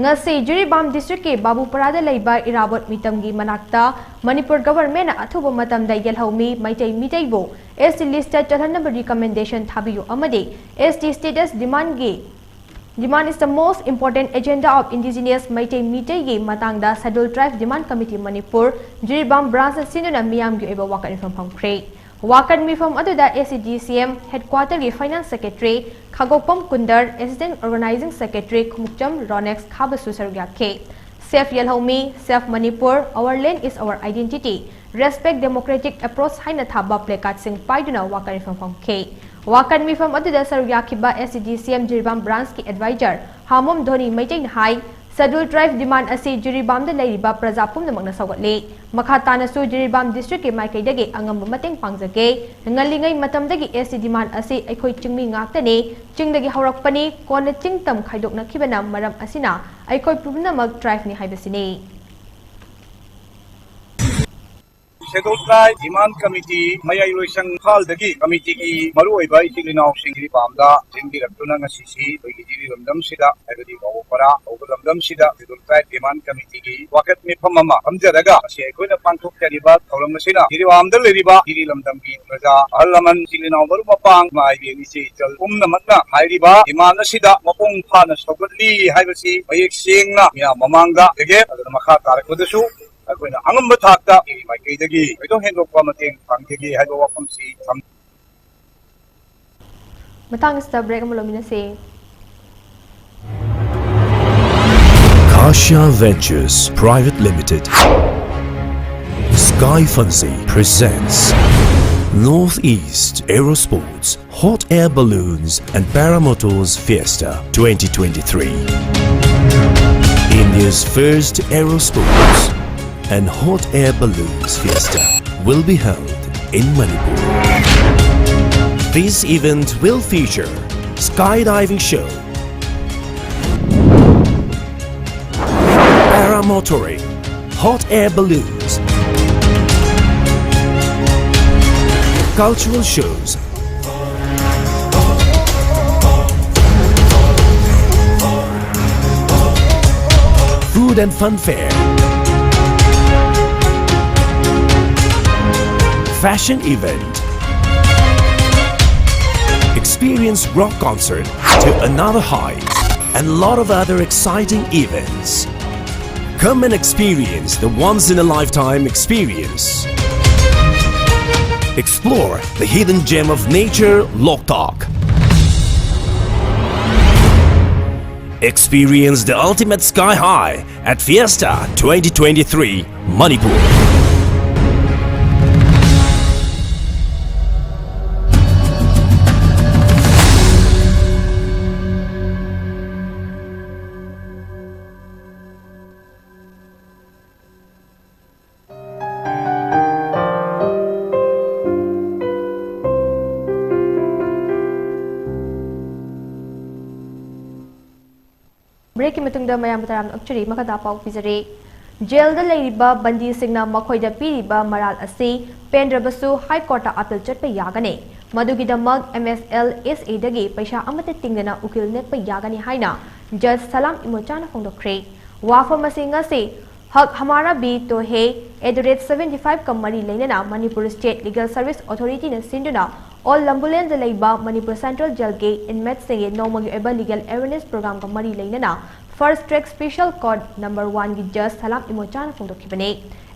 ꯉꯁꯤ ꯖꯤꯔꯤꯕꯥꯝ ꯗꯤꯁꯇ꯭ꯔꯤꯛꯀꯤ ꯕꯥꯕꯨꯄꯔꯥꯗ ꯂꯩꯕ ꯏꯔꯥꯕꯣꯠ ꯃꯤꯇꯝꯒꯤ ꯃꯅꯥꯛꯇ ꯃꯅꯤꯄꯨꯔ ꯒꯚꯔꯟꯃꯦꯟꯠꯅ ꯑꯊꯨꯕ ꯃꯇꯝꯗ ꯌꯦꯜꯍꯧꯃꯤ ꯃꯩꯇꯩ ꯃꯤꯇꯩꯕꯨ ꯑꯦꯁ ꯇꯤ ꯂꯤꯁꯇ ꯆꯜꯍꯟꯅꯕ ꯔꯤꯀꯃꯦꯟꯗꯦꯁꯟ ꯊꯥꯕꯤꯌꯨ ꯑꯃꯗꯤ ꯑꯦꯁ ꯇꯤ ꯁ꯭ꯇꯦꯇꯁ ꯗꯤꯃꯥꯟꯒꯤ Demand is the most important agenda of indigenous Meitei ꯃꯤꯇꯩꯒꯤ ꯃꯇꯥꯡꯗ schedule tribe demand committee Manipur Jiribam ꯕ꯭ꯔꯥꯟꯁꯅ ꯁꯤꯟꯗꯨꯅ ꯃꯤꯌꯥꯝꯒꯤ ꯑꯣꯏꯕ ꯋꯥꯀꯠ ꯃꯤꯐꯝ ꯐꯝꯈ꯭ꯔꯦ꯫ ꯋꯥꯀꯠ ꯃꯤꯐꯝ ꯑꯗꯨꯗ ꯑꯦꯁ ꯁꯤ ꯗꯤ ꯁꯤ ꯑꯦꯝ ꯍꯦꯗꯀ꯭ꯋꯥꯇꯔꯒꯤ finance secretary Khagokpam Kunder, assistant organising secretary Khongupcham Ronex ꯈꯥꯕꯁꯨ ꯁꯔꯨꯛ ꯌꯥꯈꯤ꯫ Safe Yelhoumi, safe Manipur, Our Land is Our Identity, Respect Democratic Approach ꯍꯥꯏꯅ ꯊꯥꯕ ꯄ꯭ꯂꯦꯀꯥꯔꯗꯁꯤꯡ ꯄꯥꯏꯗꯨꯅ ꯋꯥꯀꯠ ꯃꯤꯐꯝ ꯐꯝꯈꯤ꯫ ꯋꯥꯀꯠ ꯃꯤꯐꯝ ꯑꯗꯨꯗ ꯁꯔꯨꯛ ꯌꯥꯈꯤꯕ ꯑꯦꯁ C D C M Jiribam ꯕ꯭ꯔꯥꯟꯁꯀꯤ adviser ꯍꯥꯃꯣꯝ Dhoni ꯃꯩꯇꯩꯅ ꯍꯥꯏ, ꯁꯦꯗ꯭ꯌꯨꯜ ꯇ꯭ꯔꯥꯏꯕ ꯗꯤꯃꯥꯟ ꯑꯁꯤ ꯖꯤꯔꯤꯕꯥꯝꯗ ꯂꯩꯔꯤꯕ ꯄ꯭ꯔꯖꯥ ꯄꯨꯝꯅꯃꯛꯅ ꯁꯧꯒꯠꯂꯤ꯫ ꯃꯈꯥ ꯇꯥꯅꯁꯨ ꯖꯤꯔꯤꯕꯥꯝ ꯗꯤꯁꯇ꯭ꯔꯤꯛꯀꯤ ꯃꯥꯏꯀꯩꯗꯒꯤ ꯑꯉꯝꯕ ꯃꯇꯦꯡ ꯄꯥꯡꯖꯒꯦ꯫ ꯉꯜꯂꯤꯉꯩ ꯃꯇꯝꯗꯒꯤ ꯑꯦꯁ ꯇꯤ ꯗꯤꯃꯥꯟ ꯑꯁꯤ ꯑꯩꯈꯣꯏ ꯆꯤꯡꯃꯤ ꯉꯥꯛꯇꯅꯤ, ꯆꯤꯡꯗꯒꯤ ꯍꯧꯔꯛꯄꯅꯤ, ꯀꯣꯟꯅ ꯆꯤꯡ ꯇꯝ ꯈꯥꯏꯗꯣꯛꯅꯈꯤꯕꯅ ꯃꯔꯝ ꯑꯁꯤꯅ ꯑꯩꯈꯣꯏ ꯄꯨꯝꯅꯃꯛ ꯇ꯭ꯔꯥꯏꯕꯅꯤ ꯍꯥꯏꯕꯁꯤꯅꯤ꯫ ꯁꯦꯗ꯭ꯌꯨꯜ ꯇ꯭ꯔꯥꯏꯕ ꯗꯤꯃꯥꯟ ꯀꯃꯤꯇꯤ ꯃꯌꯥꯏ ꯂꯣꯏꯁꯪ ꯏꯝꯐꯥꯜꯗꯒꯤ ꯀꯃꯤꯇꯤꯒꯤ ꯃꯔꯨꯑꯣꯏꯕ ꯏꯆꯤꯜ ꯏꯅꯥꯎꯁꯤꯡ ꯖꯤꯔꯤꯕꯥꯝꯗ ꯆꯦꯟꯕꯤꯔꯛꯇꯨꯅ ꯉꯁꯤꯁꯤ ꯑꯩꯈꯣꯏꯒꯤ ꯖꯤꯔꯤ ꯂꯝꯗꯝꯁꯤꯗ, ꯍꯥꯏꯕꯗꯤ ꯕꯥꯕꯨꯄꯔꯥ ꯀꯧꯕ ꯂꯝꯗꯝꯁꯤꯗ ꯁꯦꯗ꯭ꯌꯨꯜ ꯇ꯭ꯔꯥꯏꯕ ꯗꯤꯃꯥꯟ ꯀꯃꯤꯇꯤꯒꯤ ꯋꯥꯀꯠ ꯃꯤꯐꯝ ꯑꯃ ꯐꯝꯖꯔꯒ ꯉꯁꯤ ꯑꯩꯈꯣꯏꯅ ꯄꯥꯡꯊꯣꯛꯆꯔꯤꯕ ꯊꯧꯔꯝ ꯑꯁꯤꯅ ꯖꯤꯔꯤꯕꯥꯝꯗ ꯂꯩꯔꯤꯕ ꯖꯤꯔꯤ ꯂꯝꯗꯝꯒꯤ ꯄ꯭ꯔꯖꯥ, ꯑꯍꯜ ꯂꯃꯟ, ꯏꯆꯤꯜ ꯏꯅꯥꯎ, ꯃꯔꯨꯞ ꯃꯄꯥꯡ, ꯏꯃꯥ ꯏꯕꯦꯟ, ꯏꯆꯦ ꯏꯆꯜ ꯄꯨꯝꯅꯃꯛꯅ ꯍꯥꯏꯔꯤꯕ ꯗꯤꯃꯥꯟ ꯑꯁꯤꯗ ꯃꯄꯨꯡ ꯐꯥꯅ ꯁꯧꯒꯠꯂꯤ ꯍꯥꯏꯕꯁꯤ ꯃꯌꯦꯛ ꯁꯦꯡꯅ ꯃꯤꯌꯥꯝ ꯃꯃꯥꯡꯗ ꯎꯠꯆꯒꯦ꯫ ꯑꯗꯨꯅ ꯃꯈꯥ ꯇꯥꯔꯛꯄꯗꯁꯨ ꯑꯩꯈꯣꯏꯅ ꯑꯉꯝꯕ ꯊꯥꯛꯇ ꯑꯩꯒꯤ ꯃꯥꯏꯀꯩꯗꯒꯤ ꯊꯣꯏꯗꯣꯛ ꯍꯦꯟꯗꯣꯛꯄ ꯃꯇꯦꯡ ꯄꯥꯡꯖꯒꯦ ꯍꯥꯏꯕ ꯋꯥꯐꯝꯁꯤ ꯊꯝ- ꯃꯇꯥꯡ ꯑꯁꯤꯗ ꯕ꯭ꯔꯦꯛ ꯑꯃ ꯂꯧꯃꯤꯟꯅꯁꯤ꯫ Kashya Ventures Private Limited. Guy Fancy presents Northeast Aerosports Hot Air Balloons and Paramotors Fiesta twenty twenty-three. India's first aerosports and hot air balloons fiesta will be held in Manipur. This event will feature skydiving show, paramotoring, hot air balloons, cultural shows, food and fun fair, fashion event, experience rock concert to another height, and lot of other exciting events. Come and experience the once in a lifetime experience. Explore the hidden gem of nature, Loktak. Experience the ultimate sky high at Fiesta twenty twenty-three Manipur. ꯕ꯭ꯔꯦꯛꯀꯤ ꯃꯇꯨꯡꯗ ꯃꯌꯥꯝꯕꯨ ꯇꯔꯥꯝꯅ ꯑꯣꯛꯆꯔꯤ꯫ ꯃꯈꯥ ꯇꯥꯕ ꯄꯥꯎ ꯄꯤꯖꯔꯤ꯫ ꯖꯦꯜꯗ ꯂꯩꯔꯤꯕ ꯕꯟꯗꯤꯁꯤꯡꯅ ꯃꯈꯣꯏꯗ ꯄꯤꯔꯤꯕ ꯃꯔꯥꯜ ꯑꯁꯤ ꯄꯦꯟꯗ꯭ꯔꯕꯁꯨ ꯍꯥꯏ ꯀꯣꯔꯠꯇ ꯑꯥꯄꯤꯜ ꯆꯠꯄ ꯌꯥꯒꯅꯤ꯫ ꯃꯗꯨꯒꯤꯗꯃꯛ ꯑꯦꯝ ꯑꯦꯁ ꯑꯦꯜ ꯑꯦꯁ ꯑꯦꯗꯒꯤ ꯄꯩꯁꯥ ꯑꯃꯠꯇ ꯇꯤꯡꯗꯅ ꯎꯀꯤꯜ ꯅꯦꯛꯄ ꯌꯥꯒꯅꯤ ꯍꯥꯏꯅ ꯖꯖ ꯁꯂꯥꯝ ꯏꯃꯣꯆꯥꯅ ꯐꯣꯡꯗꯣꯛꯈ꯭ꯔꯦ꯫ ꯋꯥꯐꯝ ꯑꯁꯤ ꯉꯁꯤ ꯍꯛ ꯍꯃꯥꯔꯥ ꯚꯤ ꯇꯣ ꯍꯦ at the rate seventy five ꯀ ꯃꯔꯤ ꯂꯩꯅꯅ ꯃꯅꯤꯄꯨꯔ ꯁ꯭ꯇꯦꯠ ꯂꯤꯒꯦꯜ ꯁꯔꯚꯤꯁ ꯑꯣꯊꯣꯔꯤꯇꯤꯅ ꯁꯤꯟꯗꯨꯅ ꯑꯣꯜ ꯂꯝꯕꯨꯂꯦꯟꯗ ꯂꯩꯕ ꯃꯅꯤꯄꯨꯔ ꯁꯦꯟꯇ꯭ꯔꯦꯜ ꯖꯦꯜꯒꯤ ꯏꯟꯃꯦꯠꯁꯤꯡꯒꯤ ꯅꯣꯡꯃꯒꯤ ꯑꯣꯏꯕ ꯂꯤꯒꯦꯜ ꯑꯦꯋꯦꯔꯅꯦꯁ ꯄ꯭ꯔꯣꯒ꯭ꯔꯥꯝꯒ ꯃꯔꯤ ꯂꯩꯅꯅ fast track special court number ꯋꯥꯟꯒꯤ ꯖꯖ ꯁꯂꯥꯝ ꯏꯃꯣꯆꯥꯅ ꯐꯣꯡꯗꯣꯛꯈꯤꯕꯅꯤ꯫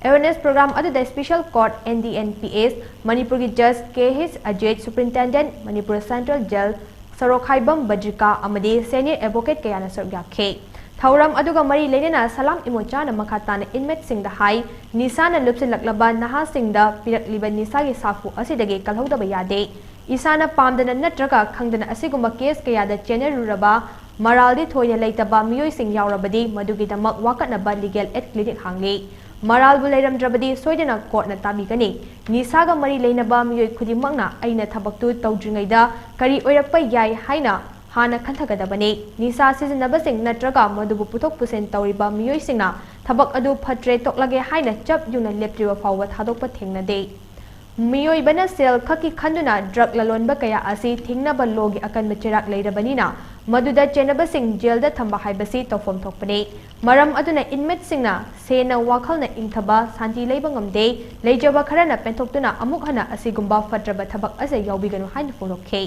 ꯑꯦꯋꯦꯔꯅꯦꯁ ꯄ꯭ꯔꯣꯒ꯭ꯔꯥꯝ ꯑꯗꯨꯗ special court, N D N P S, ꯃꯅꯤꯄꯨꯔꯒꯤ ꯖꯖ K H Ajit, superintendent, Manipur central jail, ꯁꯣꯔꯣꯛꯈꯥꯏꯕꯝ ꯕꯖ꯭ꯔꯤꯀꯥ ꯑꯃꯗꯤ ꯁꯦꯅꯤꯌꯔ ꯑꯦꯗꯚꯣꯀꯦꯠ ꯀꯌꯥꯅ ꯁꯔꯨꯛ ꯌꯥꯈꯤ꯫ ꯊꯧꯔꯝ ꯑꯗꯨꯒ ꯃꯔꯤ ꯂꯩꯅꯅ ꯁꯂꯥꯝ ꯏꯃꯣꯆꯥꯅ ꯃꯈꯥ ꯇꯥꯅ inmateꯁꯤꯡꯗ ꯍꯥꯏ, ꯅꯤꯁꯥꯅ ꯂꯨꯞꯁꯤꯜꯂꯛꯂꯕ ꯅꯍꯥꯁꯤꯡꯗ ꯄꯤꯔꯛꯂꯤꯕ ꯅꯤꯁꯥꯒꯤ ꯁꯥꯐꯨ ꯑꯁꯤꯗꯒꯤ ꯀꯜꯍꯧꯗꯕ ꯌꯥꯗꯦ꯫ ꯏꯁꯥꯅ ꯄꯥꯝꯗꯅ ꯅꯠꯇ꯭ꯔꯒ ꯈꯪꯗꯅ ꯑꯁꯤꯒꯨꯝꯕ case ꯀꯌꯥꯗ ꯆꯦꯟꯅꯔꯨꯔꯕ, ꯃꯔꯥꯜꯗꯤ ꯊꯣꯏꯅ ꯂꯩꯇꯕ ꯃꯤꯑꯣꯏꯁꯤꯡ ꯌꯥꯎꯔꯕꯗꯤ ꯃꯗꯨꯒꯤꯗꯃꯛ ꯋꯥꯀꯠꯅꯕ legal aid clinic ꯍꯥꯡꯂꯤ꯫ ꯃꯔꯥꯜꯕꯨ ꯂꯩꯔꯝꯗ꯭ꯔꯕꯗꯤ ꯁꯣꯏꯗꯅ courtꯅ ꯇꯥꯕꯤꯒꯅꯤ꯫ ꯅꯤꯁꯥꯒ ꯃꯔꯤ ꯂꯩꯅꯕ ꯃꯤꯑꯣꯏ ꯈꯨꯗꯤꯡꯃꯛꯅ ꯑꯩꯅ ꯊꯕꯛꯇꯨ ꯇꯧꯗ꯭ꯔꯤꯉꯩꯗ ꯀꯔꯤ ꯑꯣꯏꯔꯛꯄ ꯌꯥꯏ ꯍꯥꯏꯅ ꯍꯥꯟꯅ ꯈꯟꯊꯒꯗꯕꯅꯤ꯫ ꯅꯤꯁꯥ ꯁꯤꯖꯤꯟꯅꯕꯁꯤꯡ ꯅꯠꯇ꯭ꯔꯒ ꯃꯗꯨꯕꯨ ꯄꯨꯊꯣꯛ ꯄꯨꯁꯤꯟ ꯇꯧꯔꯤꯕ ꯃꯤꯑꯣꯏꯁꯤꯡꯅ ꯊꯕꯛ ꯑꯗꯨ ꯐꯠꯇ꯭ꯔꯦ, ꯇꯣꯛꯂꯒꯦ ꯍꯥꯏꯅ ꯆꯞ ꯌꯨꯡꯅ ꯂꯦꯞꯇ꯭ꯔꯤꯕ ꯐꯥꯎꯕ ꯊꯥꯗꯣꯛꯄ ꯊꯦꯡꯅꯗꯦ꯫ ꯃꯤꯑꯣꯏꯕꯅ ꯁꯦꯜ ꯈꯛꯀꯤ ꯈꯟꯗꯨꯅ drug ꯂꯂꯣꯟꯕ ꯀꯌꯥ ꯑꯁꯤ ꯊꯤꯡꯅꯕ lawꯒꯤ ꯑꯀꯟꯕ ꯆꯩꯔꯥꯛ ꯂꯩꯔꯕꯅꯤꯅ, ꯃꯗꯨꯗ ꯆꯦꯟꯅꯕꯁꯤꯡ jailꯗ ꯊꯝꯕ ꯍꯥꯏꯕꯁꯤ ꯇꯧꯐꯝ ꯊꯣꯛꯄꯅꯤ꯫ ꯃꯔꯝ ꯑꯗꯨꯅ inmateꯁꯤꯡꯅ ꯁꯦꯟꯅ ꯋꯥꯈꯜꯅ ꯏꯪꯊꯕ, ꯁꯥꯟꯇꯤ ꯂꯩꯕ ꯉꯝꯗꯦ꯫ ꯂꯩꯖꯕ ꯈꯔꯅ ꯄꯦꯟꯊꯣꯛꯇꯨꯅ ꯑꯃꯨꯛ ꯍꯟꯅ ꯑꯁꯤꯒꯨꯝꯕ ꯐꯠꯇ꯭ꯔꯕ ꯊꯕꯛ ꯑꯁꯤ ꯌꯥꯎꯕꯤꯒꯅꯨ ꯍꯥꯏꯅ ꯐꯣꯡꯗꯣꯛꯈꯤ꯫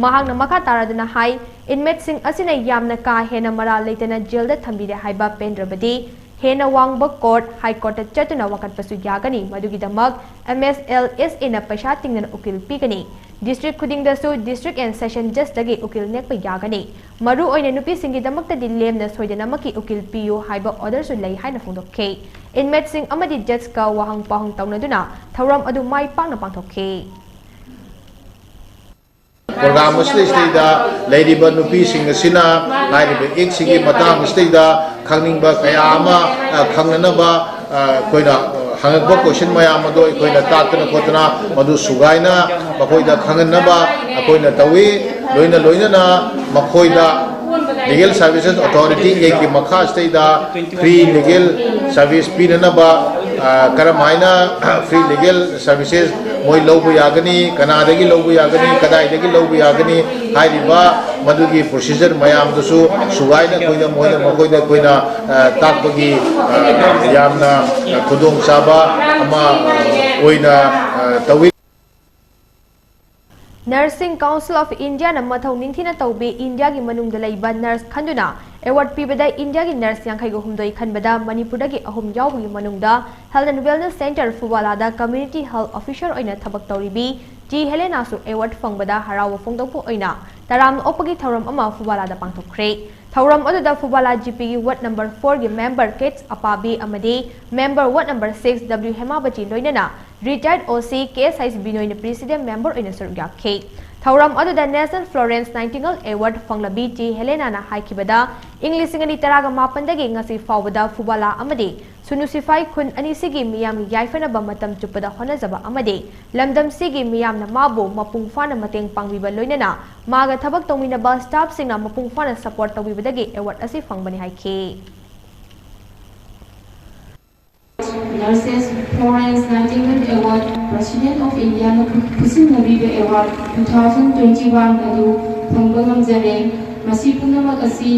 ꯃꯍꯥꯛꯅ ꯃꯈꯥ ꯇꯥꯔꯗꯨꯅ ꯍꯥꯏ, inmateꯁꯤꯡ ꯑꯁꯤꯅ ꯌꯥꯝꯅ ꯀꯥ ꯍꯦꯟꯅ ꯃꯔꯥꯜ ꯂꯩꯇꯅ jailꯗ ꯊꯝꯕꯤꯔꯦ ꯍꯥꯏꯕ ꯄꯦꯟꯗ꯭ꯔꯕꯗꯤ ꯍꯦꯟꯅ ꯋꯥꯡꯕ court, High Courtꯇ ꯆꯠꯇꯨꯅ ꯋꯥꯀꯠꯄꯁꯨ ꯌꯥꯒꯅꯤ꯫ ꯃꯗꯨꯒꯤꯗꯃꯛ MSLSAꯅ ꯄꯩꯁꯥ ꯇꯤꯡꯗꯅ ꯎꯀꯤꯜ ꯄꯤꯒꯅꯤ꯫ District ꯈꯨꯗꯤꯡꯗꯁꯨ District and Session Judgeꯇꯒꯤ ꯎꯀꯤꯜ ꯅꯦꯛꯄ ꯌꯥꯒꯅꯤ꯫ ꯃꯔꯨ ꯑꯣꯏꯅ ꯅꯨꯄꯤꯁꯤꯡꯒꯤꯗꯃꯛꯇꯗꯤ ꯂꯦꯝꯅ ꯁꯣꯏꯗꯅꯃꯛꯀꯤ ꯎꯀꯤꯜ ꯄꯤꯌꯨ ꯍꯥꯏꯕ orderꯁꯨ ꯂꯩ ꯍꯥꯏꯅ ꯐꯣꯡꯗꯣꯛꯈꯤ꯫ Inmateꯁꯤꯡ ꯑꯃꯗꯤ judgeꯀ ꯋꯥꯍꯪ ꯄꯥꯎꯍꯪ ꯇꯧꯅꯗꯨꯅ ꯊꯧꯔꯝ ꯑꯗꯨ ꯃꯥꯏ ꯄꯥꯛꯅ ꯄꯥꯡꯊꯣꯛꯈꯤ꯫ Program ꯑꯁꯤꯗꯩꯁꯤꯗꯩꯗ ꯂꯩꯔꯤꯕ ꯅꯨꯄꯤꯁꯤꯡ ꯑꯁꯤꯅ ꯍꯥꯏꯔꯤꯕ actꯁꯤꯒꯤ ꯃꯇꯥꯡ ꯑꯁꯤꯗꯩꯗ ꯈꯪꯅꯤꯡꯕ ꯀꯌꯥ ꯑꯃ, ꯑ, ꯈꯪꯅꯅꯕ, ꯑ, ꯑꯩꯈꯣꯏꯅ ꯍꯪꯉꯛꯄ question ꯃꯌꯥꯝ ꯑꯗꯨ ꯑꯩꯈꯣꯏꯅ ꯇꯥꯛꯇꯅ ꯈꯣꯠꯇꯅ ꯃꯗꯨ ꯁꯨꯒꯥꯏꯅ ꯃꯈꯣꯏꯗ ꯈꯪꯍꯟꯅꯕ ꯑꯩꯈꯣꯏꯅ ꯇꯧꯏ꯫ ꯂꯣꯏꯅ ꯂꯣꯏꯅꯅ ꯃꯈꯣꯏꯗ Legal Services Authority Actꯀꯤ ꯃꯈꯥꯁꯤꯗꯩꯗ free legal service ꯄꯤꯅꯅꯕ, ꯑ, ꯀꯔꯝ ꯍꯥꯏꯅ free legal services ꯃꯣꯏ ꯂꯧꯕ ꯌꯥꯒꯅꯤ, ꯀꯅꯥꯗꯒꯤ ꯂꯧꯕ ꯌꯥꯒꯅꯤ, ꯀꯗꯥꯏꯗꯒꯤ ꯂꯧꯕ ꯌꯥꯒꯅꯤ ꯍꯥꯏꯔꯤꯕ ꯃꯗꯨꯒꯤ procedure ꯃꯌꯥꯝꯗꯨꯁꯨ ꯁꯨꯒꯥꯏꯅ ꯑꯩꯈꯣꯏꯗ ꯃꯣꯏꯗ, ꯃꯈꯣꯏꯗ ꯑꯩꯈꯣꯏꯅ, ꯑ, ꯇꯥꯛꯄꯒꯤ, ꯑ, ꯌꯥꯝꯅ ꯈꯨꯗꯣꯡꯆꯥꯕ ꯑꯃ ꯑꯣꯏꯅ, ꯑ, ꯇꯧꯏ꯫ Nursing Council of Indiaꯅ ꯃꯊꯧ ꯅꯤꯡꯊꯤꯅ ꯇꯧꯕꯤ ꯏꯟꯗꯤꯌꯥꯒꯤ ꯃꯅꯨꯡꯗ ꯂꯩꯕ nurse ꯈꯟꯗꯨꯅ award ꯄꯤꯕꯗ ꯏꯟꯗꯤꯌꯥꯒꯤ nurse ꯌꯥꯡꯈꯩꯒ ꯍꯨꯝꯗꯣꯏ ꯈꯟꯕꯗ ꯃꯅꯤꯄꯨꯔꯗꯒꯤ ꯑꯍꯨꯝ ꯌꯥꯎꯕꯒꯤ ꯃꯅꯨꯡꯗ Health and Wellness Centre ꯐꯨꯕꯥꯂꯥꯗ Community Health Officer ꯑꯣꯏꯅ ꯊꯕꯛ ꯇꯧꯔꯤꯕꯤ ꯇꯤ ꯍꯦꯂꯦꯅꯥꯁꯨ award ꯐꯪꯕꯗ ꯍꯔꯥꯎꯕ ꯐꯣꯡꯗꯣꯛꯄ ꯑꯣꯏꯅ ꯇꯔꯥꯝꯅ ꯑꯣꯛꯄꯒꯤ ꯊꯧꯔꯝ ꯑꯃ ꯐꯨꯕꯥꯂꯥꯗ ꯄꯥꯡꯊꯣꯛꯈ꯭ꯔꯦ꯫ ꯊꯧꯔꯝ ꯑꯗꯨꯗ ꯐꯨꯕꯥꯂꯥ ꯖꯤꯄꯤꯒꯤ ꯋꯥꯔꯗ ꯅꯝꯕꯔ ꯐꯣꯔꯒꯤ ꯃꯦꯝꯕꯔ ꯀꯦꯠꯁ ꯑꯄꯥꯕꯤ ꯑꯃꯗꯤ member ward number six W Hemabati ꯂꯣꯏꯅꯅ retired O C K S ꯕꯤꯅꯣꯏꯅ ꯄ꯭ꯔꯦꯁꯤꯗꯦꯟ ꯃꯦꯝꯕꯔ ꯑꯣꯏꯅ ꯁꯔꯨꯛ ꯌꯥꯈꯤ꯫ ꯊꯧꯔꯝ ꯑꯗꯨꯗ National Florence Nightingale Award ꯐꯪꯂꯕꯤ ꯇꯤ ꯍꯦꯂꯦꯅꯥꯅ ꯍꯥꯏꯈꯤꯕꯗ, ꯏꯪ ꯂꯤꯁꯤꯡ ꯑꯅꯤ ꯇꯔꯥꯒ ꯃꯥꯄꯟꯗꯒꯤ ꯉꯁꯤ ꯐꯥꯎꯕꯗ ꯐꯨꯕꯥꯂꯥ ꯑꯃꯗꯤ ꯁꯨꯅꯨ ꯁꯤꯐꯥꯏ ꯈꯨꯟ ꯑꯅꯤꯁꯤꯒꯤ ꯃꯤꯌꯥꯝꯒꯤ ꯌꯥꯏꯐꯅꯕ ꯃꯇꯝ ꯆꯨꯞꯄꯗ ꯍꯣꯠꯅꯖꯕ ꯑꯃꯗꯤ ꯂꯝꯗꯝꯁꯤꯒꯤ ꯃꯤꯌꯥꯝꯅ ꯃꯥꯕꯨ ꯃꯄꯨꯡ ꯐꯥꯅ ꯃꯇꯦꯡ ꯄꯥꯡꯕꯤꯕ ꯂꯣꯏꯅꯅ ꯃꯥꯒ ꯊꯕꯛ ꯇꯧꯃꯤꯟꯅꯕ ꯁ꯭ꯇꯥꯐꯁꯤꯡꯅ ꯃꯄꯨꯡ ꯐꯥꯅ ꯁꯄꯣꯔꯠ ꯇꯧꯕꯤꯕꯗꯒꯤ ꯑꯦꯋꯥꯔꯗ ꯑꯁꯤ ꯐꯪꯕꯅꯤ ꯍꯥꯏꯈꯤ꯫ Nurses Florence Nightingale Award, President of Indiaꯅ ꯈꯨꯠꯁꯤꯟꯅꯕꯤꯕ ꯑꯦꯋꯥꯔꯗ two thousand twenty-one ꯑꯗꯨ ꯐꯪꯕ ꯉꯝꯖꯔꯦ꯫ ꯃꯁꯤ ꯄꯨꯝꯅꯃꯛ ꯑꯁꯤ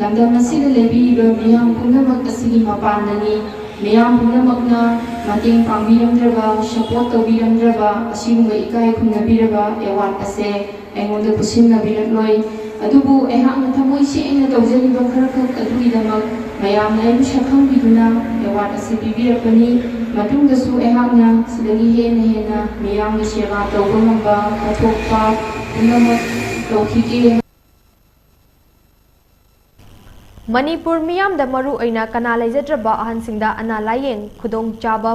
ꯂꯝꯗꯝ ꯑꯁꯤꯗ ꯂꯩꯕꯤꯔꯤꯕ ꯃꯤꯌꯥꯝ ꯄꯨꯝꯅꯃꯛ ꯑꯁꯤꯒꯤ ꯃꯄꯥꯟꯗꯅꯤ꯫ ꯃꯤꯌꯥꯝ ꯄꯨꯝꯅꯃꯛꯅ ꯃꯇꯦꯡ ꯄꯥꯡꯕꯤꯔꯝꯗ꯭ꯔꯕ, ꯁꯄꯣꯔꯠ ꯇꯧꯕꯤꯔꯝꯗ꯭ꯔꯕ, ꯑꯁꯤꯒꯨꯝꯕ ꯏꯀꯥꯏ ꯈꯨꯝꯅꯕꯤꯔꯕ ꯑꯦꯋꯥꯔꯗ ꯑꯁꯦ ꯑꯩꯉꯣꯟꯗ ꯈꯨꯠꯁꯤꯟꯅꯕꯤꯔꯛꯂꯣꯏ꯫ ꯑꯗꯨꯕꯨ ꯑꯩꯍꯥꯛꯅ ꯊꯃꯣꯏ ꯁꯦꯡꯅ ꯇꯧꯖꯔꯤꯕ ꯈꯔꯈꯛ ꯑꯗꯨꯒꯤꯗꯃꯛ ꯃꯌꯥꯝꯅ ꯑꯩꯕꯨ ꯁꯛꯈꯪꯕꯤꯗꯨꯅ ꯑꯦꯋꯥꯔꯗ ꯑꯁꯤ ꯄꯤꯕꯤꯔꯛꯄꯅꯤ꯫ ꯃꯇꯨꯡꯗꯁꯨ ꯑꯩꯍꯥꯛꯅ ꯁꯤꯗꯒꯤ ꯍꯦꯟꯅ ꯍꯦꯟꯅ ꯃꯤꯌꯥꯝꯒꯤ ꯁꯦꯕꯥ ꯇꯧꯕ ꯉꯝꯕ ꯀꯠꯊꯣꯛꯄ ꯄꯨꯝꯅꯃꯛ ꯇꯧꯈꯤꯒꯦ꯫ ꯃꯅꯤꯄꯨꯔ ꯃꯤꯌꯥꯝꯗ ꯃꯔꯨ ꯑꯣꯏꯅ ꯀꯅꯥ ꯂꯩꯖꯗ꯭ꯔꯕ ꯑꯍꯟꯁꯤꯡꯗ ꯑꯅꯥ ꯂꯥꯌꯦꯡ ꯈꯨꯗꯣꯡꯆꯥꯕ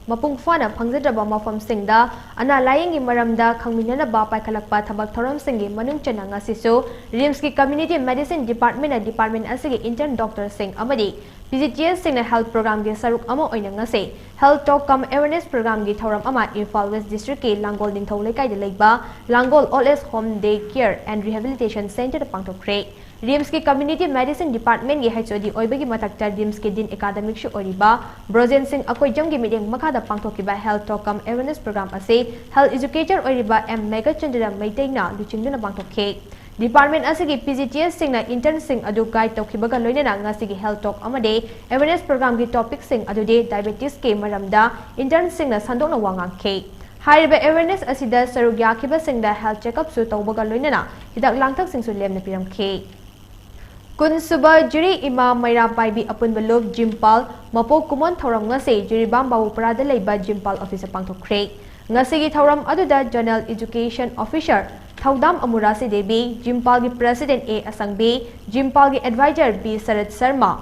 ꯃꯄꯨꯡ ꯐꯥꯅ ꯐꯪꯖꯗ꯭ꯔꯕ ꯃꯐꯝꯁꯤꯡꯗ ꯑꯅꯥ ꯂꯥꯌꯦꯡꯒꯤ ꯃꯔꯝꯗ ꯈꯪꯃꯤꯟꯅꯅꯕ ꯄꯥꯏꯈꯠꯂꯛꯄ ꯊꯕꯛ ꯊꯧꯔꯝꯁꯤꯡꯒꯤ ꯃꯅꯨꯡ ꯆꯟꯅ ꯉꯁꯤꯁꯨ ꯔꯤꯝꯁꯀꯤ Community Medicine Departmentꯅ department ꯑꯁꯤꯒꯤ intern doctorꯁꯤꯡ ꯑꯃꯗꯤ P G T Sꯁꯤꯡꯅ health programꯒꯤ ꯁꯔꯨꯛ ꯑꯃ ꯑꯣꯏꯅ ꯉꯁꯤ Health Talk cum Awareness Programꯒꯤ ꯊꯧꯔꯝ ꯑꯃ ꯏꯝꯐꯥꯜ West Districtꯀꯤ ꯂꯥꯡꯒꯣꯜ ꯅꯤꯡꯊꯧ ꯂꯩꯀꯥꯏꯗ ꯂꯩꯕ ꯂꯥꯡꯒꯣꯜ Old Age Home Day Care and Rehabilitation Centreꯗ ꯄꯥꯡꯊꯣꯛꯈ꯭ꯔꯦ꯫ ꯔꯤꯝꯁꯀꯤ Community Medicine Departmentꯀꯤ H O D ꯑꯣꯏꯕꯒꯤ ꯃꯊꯛꯇ ꯔꯤꯝꯁꯀꯤ Dean Academicꯁꯨ ꯑꯣꯏꯔꯤꯕ ꯕ꯭ꯔꯣꯖꯦꯟ ꯁꯤꯡ ꯑꯀꯣꯏꯖꯝꯒꯤ ꯃꯤꯠꯌꯦꯡ ꯃꯈꯥꯗ ꯄꯥꯡꯊꯣꯛꯈꯤꯕ Health Talk cum Awareness Program ꯑꯁꯤ health educator ꯑꯣꯏꯔꯤꯕ ꯑꯦꯝ ꯃꯦꯘꯆꯟꯗ꯭ꯔ ꯃꯩꯇꯩꯅ ꯂꯨꯆꯤꯡꯗꯨꯅ ꯄꯥꯡꯊꯣꯛꯈꯤ꯫ Department ꯑꯁꯤꯒꯤ P G T Sꯁꯤꯡꯅ internꯁꯤꯡ ꯑꯗꯨ guide ꯇꯧꯈꯤꯕꯒ ꯂꯣꯏꯅꯅ ꯉꯁꯤꯒꯤ Health Talk ꯑꯃꯗꯤ Awareness Programꯒꯤ topicꯁꯤꯡ ꯑꯗꯨꯗꯤ diabetesꯀꯤ ꯃꯔꯝꯗ internꯁꯤꯡꯅ ꯁꯟꯗꯣꯛꯅ ꯋꯥ ꯉꯥꯡꯈꯤ꯫ ꯍꯥꯏꯔꯤꯕ awareness ꯑꯁꯤꯗ ꯁꯔꯨꯛ ꯌꯥꯈꯤꯕꯁꯤꯡꯗ health checkupꯁꯨ ꯇꯧꯕꯒ ꯂꯣꯏꯅꯅ ꯍꯤꯗꯥꯛ ꯂꯥꯡꯊꯛꯁꯤꯡꯁꯨ ꯂꯦꯝꯅ ꯄꯤꯔꯝꯈꯤ꯫ ꯀꯨꯟꯁꯨꯕ ꯖꯤꯔꯤ ꯏꯃꯥ ꯃꯩꯔꯥ ꯄꯥꯏꯕꯤ ꯑꯄꯨꯟꯕ ꯂꯨꯞ ꯖꯤꯝꯄꯥꯜ ꯃꯄꯣꯛ ꯀꯨꯝꯑꯣꯟ ꯊꯧꯔꯝ ꯉꯁꯤ ꯖꯤꯔꯤꯕꯥꯝ ꯕꯥꯕꯨꯄꯔꯥꯗ ꯂꯩꯕ ꯖꯤꯝꯄꯥꯜ officeꯇ ꯄꯥꯡꯊꯣꯛꯈ꯭ꯔꯦ꯫ ꯉꯁꯤꯒꯤ ꯊꯧꯔꯝ ꯑꯗꯨꯗ Zonal Education Officer ꯊꯧꯗꯥꯝ ꯑꯃꯨꯔꯥꯁꯤ Devi, ꯖꯤꯝꯄꯥꯜꯒꯤ President A ꯑꯁꯪꯕꯤ, ꯖꯤꯝꯄꯥꯜꯒꯤ Advisor B ꯁꯔꯠ ꯁꯔꯃ,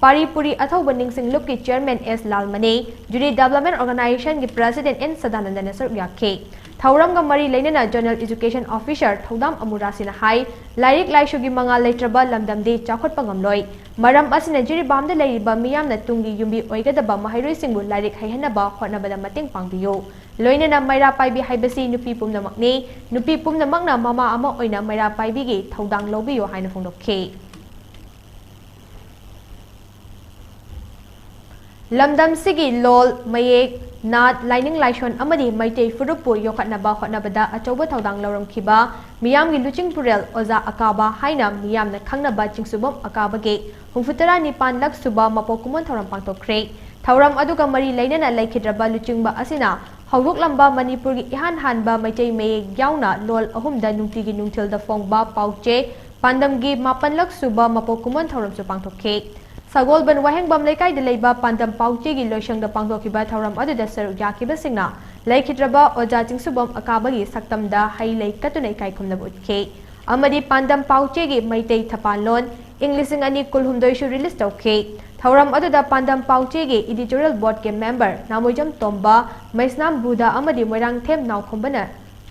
ꯄꯥꯔꯤ ꯄꯨꯔꯤ ꯑꯊꯧꯕ ꯅꯤꯡꯁꯤꯡ ꯂꯨꯞꯀꯤ Chairman S Lalmani, Jury Development Organizationꯒꯤ President N ꯁꯗꯥꯅꯟꯗꯅ ꯁꯔꯨꯛ ꯌꯥꯈꯤ꯫ ꯊꯧꯔꯝꯒ ꯃꯔꯤ ꯂꯩꯅꯅ Zonal Education Officer ꯊꯧꯗꯥꯝ ꯑꯃꯨꯔꯥꯁꯤꯅ ꯍꯥꯏ, ꯂꯥꯏꯔꯤꯛ ꯂꯥꯏꯁꯨꯒꯤ ꯃꯉꯥꯜ ꯂꯩꯇ꯭ꯔꯕ ꯂꯝꯗꯝꯗꯤ ꯆꯥꯎꯈꯠꯄ ꯉꯝꯂꯣꯏ꯫ ꯃꯔꯝ ꯑꯁꯤꯅ ꯖꯤꯔꯤꯕꯥꯝꯗ ꯂꯩꯔꯤꯕ ꯃꯤꯌꯥꯝꯅ ꯇꯨꯡꯒꯤ ꯌꯨꯝꯕꯤ ꯑꯣꯏꯒꯗꯕ ꯃꯍꯩꯔꯣꯏꯁꯤꯡꯕꯨ ꯂꯥꯏꯔꯤꯛ ꯍꯩꯍꯟꯅꯕ ꯍꯣꯠꯅꯕꯗ ꯃꯇꯦꯡ ꯄꯥꯡꯕꯤꯌꯨ꯫ ꯂꯣꯏꯅꯅ ꯃꯩꯔꯥ ꯄꯥꯏꯕꯤ ꯍꯥꯏꯕꯁꯤ ꯅꯨꯄꯤ ꯄꯨꯝꯅꯃꯛꯅꯤ꯫ ꯅꯨꯄꯤ ꯄꯨꯝꯅꯃꯛꯅ ꯃꯃꯥ ꯑꯃ ꯑꯣꯏꯅ ꯃꯩꯔꯥ ꯄꯥꯏꯕꯤꯒꯤ ꯊꯧꯗꯥꯡ ꯂꯧꯕꯤꯌꯨ ꯍꯥꯏꯅ ꯐꯣꯡꯗꯣꯛꯈꯤ꯫ ꯂꯝꯗꯝꯁꯤꯒꯤ ꯂꯣꯜ, ꯃꯌꯦꯛ, ꯅꯥꯠ, ꯂꯥꯏꯅꯤꯡ ꯂꯥꯏꯁꯣꯟ ꯑꯃꯗꯤ ꯃꯩꯇꯩ ꯐꯨꯔꯨꯞꯄꯨ ꯌꯣꯛꯈꯠꯅꯕ ꯍꯣꯠꯅꯕꯗ ꯑꯆꯧꯕ ꯊꯧꯗꯥꯡ ꯂꯧꯔꯝꯈꯤꯕ ꯃꯤꯌꯥꯝꯒꯤ ꯂꯨꯆꯤꯡ ꯄꯨꯔꯦꯜ ꯑꯣꯖꯥ ꯑꯀꯥꯕ ꯍꯥꯏꯅ ꯃꯤꯌꯥꯝꯅ ꯈꯪꯅꯕ ꯆꯤꯡꯁꯨꯕꯝ ꯑꯀꯥꯕꯒꯤ ꯍꯨꯝꯐꯨꯇꯔꯥ ꯅꯤꯄꯥꯟ ꯂꯛ ꯁꯨꯕ ꯃꯄꯣꯛ ꯀꯨꯝꯑꯣꯟ ꯊꯧꯔꯝ ꯄꯥꯡꯊꯣꯛꯈ꯭ꯔꯦ꯫ ꯊꯧꯔꯝ ꯑꯗꯨꯒ ꯃꯔꯤ ꯂꯩꯅꯅ ꯂꯩꯈꯤꯗ꯭ꯔꯕ ꯂꯨꯆꯤꯡꯕ ꯑꯁꯤꯅ ꯍꯧꯗꯣꯛꯂꯝꯕ ꯃꯅꯤꯄꯨꯔꯒꯤ ꯏꯍꯥꯟ ꯍꯥꯟꯕ ꯃꯩꯇꯩ ꯃꯌꯦꯛ ꯌꯥꯎꯅ ꯂꯣꯜ ꯑꯍꯨꯝꯗ ꯅꯨꯡꯇꯤꯒꯤ ꯅꯨꯡꯊꯤꯜꯗ ꯐꯣꯡꯕ ꯄꯥꯎꯆꯦ ꯄꯥꯟꯗꯝꯒꯤ ꯃꯥꯄꯟ ꯂꯛ ꯁꯨꯕ ꯃꯄꯣꯛ ꯀꯨꯝꯑꯣꯟ ꯊꯧꯔꯝꯁꯨ ꯄꯥꯡꯊꯣꯛꯈꯤ꯫ ꯁꯒꯣꯜꯕꯟ ꯋꯥꯍꯦꯡꯕꯝ ꯂꯩꯀꯥꯏꯗ ꯂꯩꯕ ꯄꯥꯟꯗꯝ ꯄꯥꯎꯆꯦꯒꯤ ꯂꯣꯏꯁꯪꯗ ꯄꯥꯡꯊꯣꯛꯈꯤꯕ ꯊꯧꯔꯝ ꯑꯗꯨꯗ ꯁꯔꯨꯛ ꯌꯥꯈꯤꯕꯁꯤꯡꯅ ꯂꯩꯈꯤꯗ꯭ꯔꯕ ꯑꯣꯖꯥ ꯆꯤꯡꯁꯨꯕꯝ ꯑꯀꯥꯕꯒꯤ ꯁꯛꯇꯝꯗ ꯍꯩ ꯂꯩ ꯀꯠꯇꯨꯅ ꯏꯀꯥꯏ ꯈꯨꯝꯅꯕ ꯎꯠꯈꯤ꯫ ꯑꯃꯗꯤ ꯄꯥꯟꯗꯝ ꯄꯥꯎꯆꯦꯒꯤ ꯃꯩꯇꯩ ꯊꯄꯥꯟꯂꯣꯟ ꯏꯪ ꯂꯤꯁꯤꯡ ꯑꯅꯤ ꯀꯨꯟꯍꯨꯝꯗꯣꯏꯁꯨ release ꯇꯧꯈꯤ꯫ ꯊꯧꯔꯝ ꯑꯗꯨꯗ ꯄꯥꯟꯗꯝ ꯄꯥꯎꯆꯦꯒꯤ editorial boardꯀꯤ member ꯅꯥꯃꯣꯏꯖꯝ ꯇꯣꯝꯕ, ꯃꯩꯁꯅꯥꯝ ꯕꯨꯙ ꯑꯃꯗꯤ ꯃꯣꯏꯔꯥꯡꯊꯦꯝ ꯅꯥꯎꯈꯣꯝꯕꯅ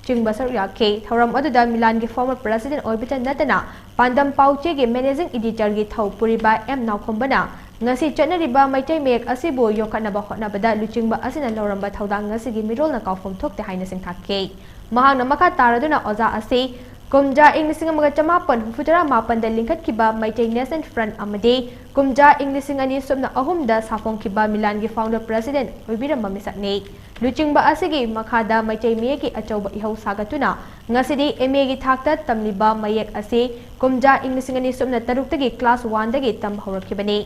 ꯆꯤꯡꯕ ꯁꯔꯨꯛ ꯌꯥꯈꯤ꯫ ꯊꯧꯔꯝ ꯑꯗꯨꯗ ꯃꯤꯂꯥꯟꯒꯤ former president ꯑꯣꯏꯕꯇ ꯅꯠꯇꯅ ꯄꯥꯟꯗꯝ ꯄꯥꯎꯆꯦꯒꯤ managing editorꯒꯤ ꯊꯧ ꯄꯨꯔꯤꯕ ꯑꯦꯝ ꯅꯥꯎꯈꯣꯝꯕꯅ ꯉꯁꯤ ꯆꯠꯅꯔꯤꯕ ꯃꯩꯇꯩ ꯃꯌꯦꯛ ꯑꯁꯤꯕꯨ ꯌꯣꯛꯈꯠꯅꯕ ꯍꯣꯠꯅꯕꯗ ꯂꯨꯆꯤꯡꯕ ꯑꯁꯤꯅ ꯂꯧꯔꯝꯕ ꯊꯧꯗꯥꯡ ꯉꯁꯤꯒꯤ ꯃꯤꯔꯣꯜꯅ ꯀꯥꯎꯐꯝ ꯊꯣꯛꯇꯦ ꯍꯥꯏꯅ ꯁꯤꯡꯊꯥꯈꯤ꯫ ꯃꯍꯥꯛꯅ ꯃꯈꯥ ꯇꯥꯔꯗꯨꯅ ꯑꯣꯖꯥ ꯑꯁꯤ ꯀꯨꯝꯖꯥ ꯏꯪ ꯂꯤꯁꯤꯡ ꯑꯃꯒ ꯆꯃꯥꯄꯟ ꯍꯨꯝꯐꯨꯇꯔꯥ ꯃꯥꯄꯟꯗ ꯂꯤꯡꯈꯠꯈꯤꯕ ꯃꯩꯇꯩ National Front ꯑꯃꯗꯤ ꯀꯨꯝꯖꯥ ꯏꯪ ꯂꯤꯁꯤꯡ ꯑꯅꯤ ꯁꯨꯞꯅ ꯑꯍꯨꯝꯗ ꯁꯥꯐꯣꯡꯈꯤꯕ ꯃꯤꯂꯥꯟꯒꯤ founder president ꯑꯣꯏꯕꯤꯔꯝꯕ ꯃꯤꯁꯛꯅꯤ꯫ ꯂꯨꯆꯤꯡꯕ ꯑꯁꯤꯒꯤ ꯃꯈꯥꯗ ꯃꯩꯇꯩ ꯃꯌꯦꯛꯀꯤ ꯑꯆꯧꯕ ꯏꯍꯧ ꯁꯥꯒꯠꯇꯨꯅ ꯉꯁꯤꯗꯤ MAꯒꯤ ꯊꯥꯛꯇ ꯇꯝꯂꯤꯕ ꯃꯌꯦꯛ ꯑꯁꯤ ꯀꯨꯝꯖꯥ ꯏꯪ ꯂꯤꯁꯤꯡ ꯑꯅꯤ ꯁꯨꯞꯅ ꯇꯔꯨꯛꯇꯒꯤ class oneꯗꯒꯤ ꯇꯝꯕ ꯍꯧꯔꯛꯈꯤꯕꯅꯤ꯫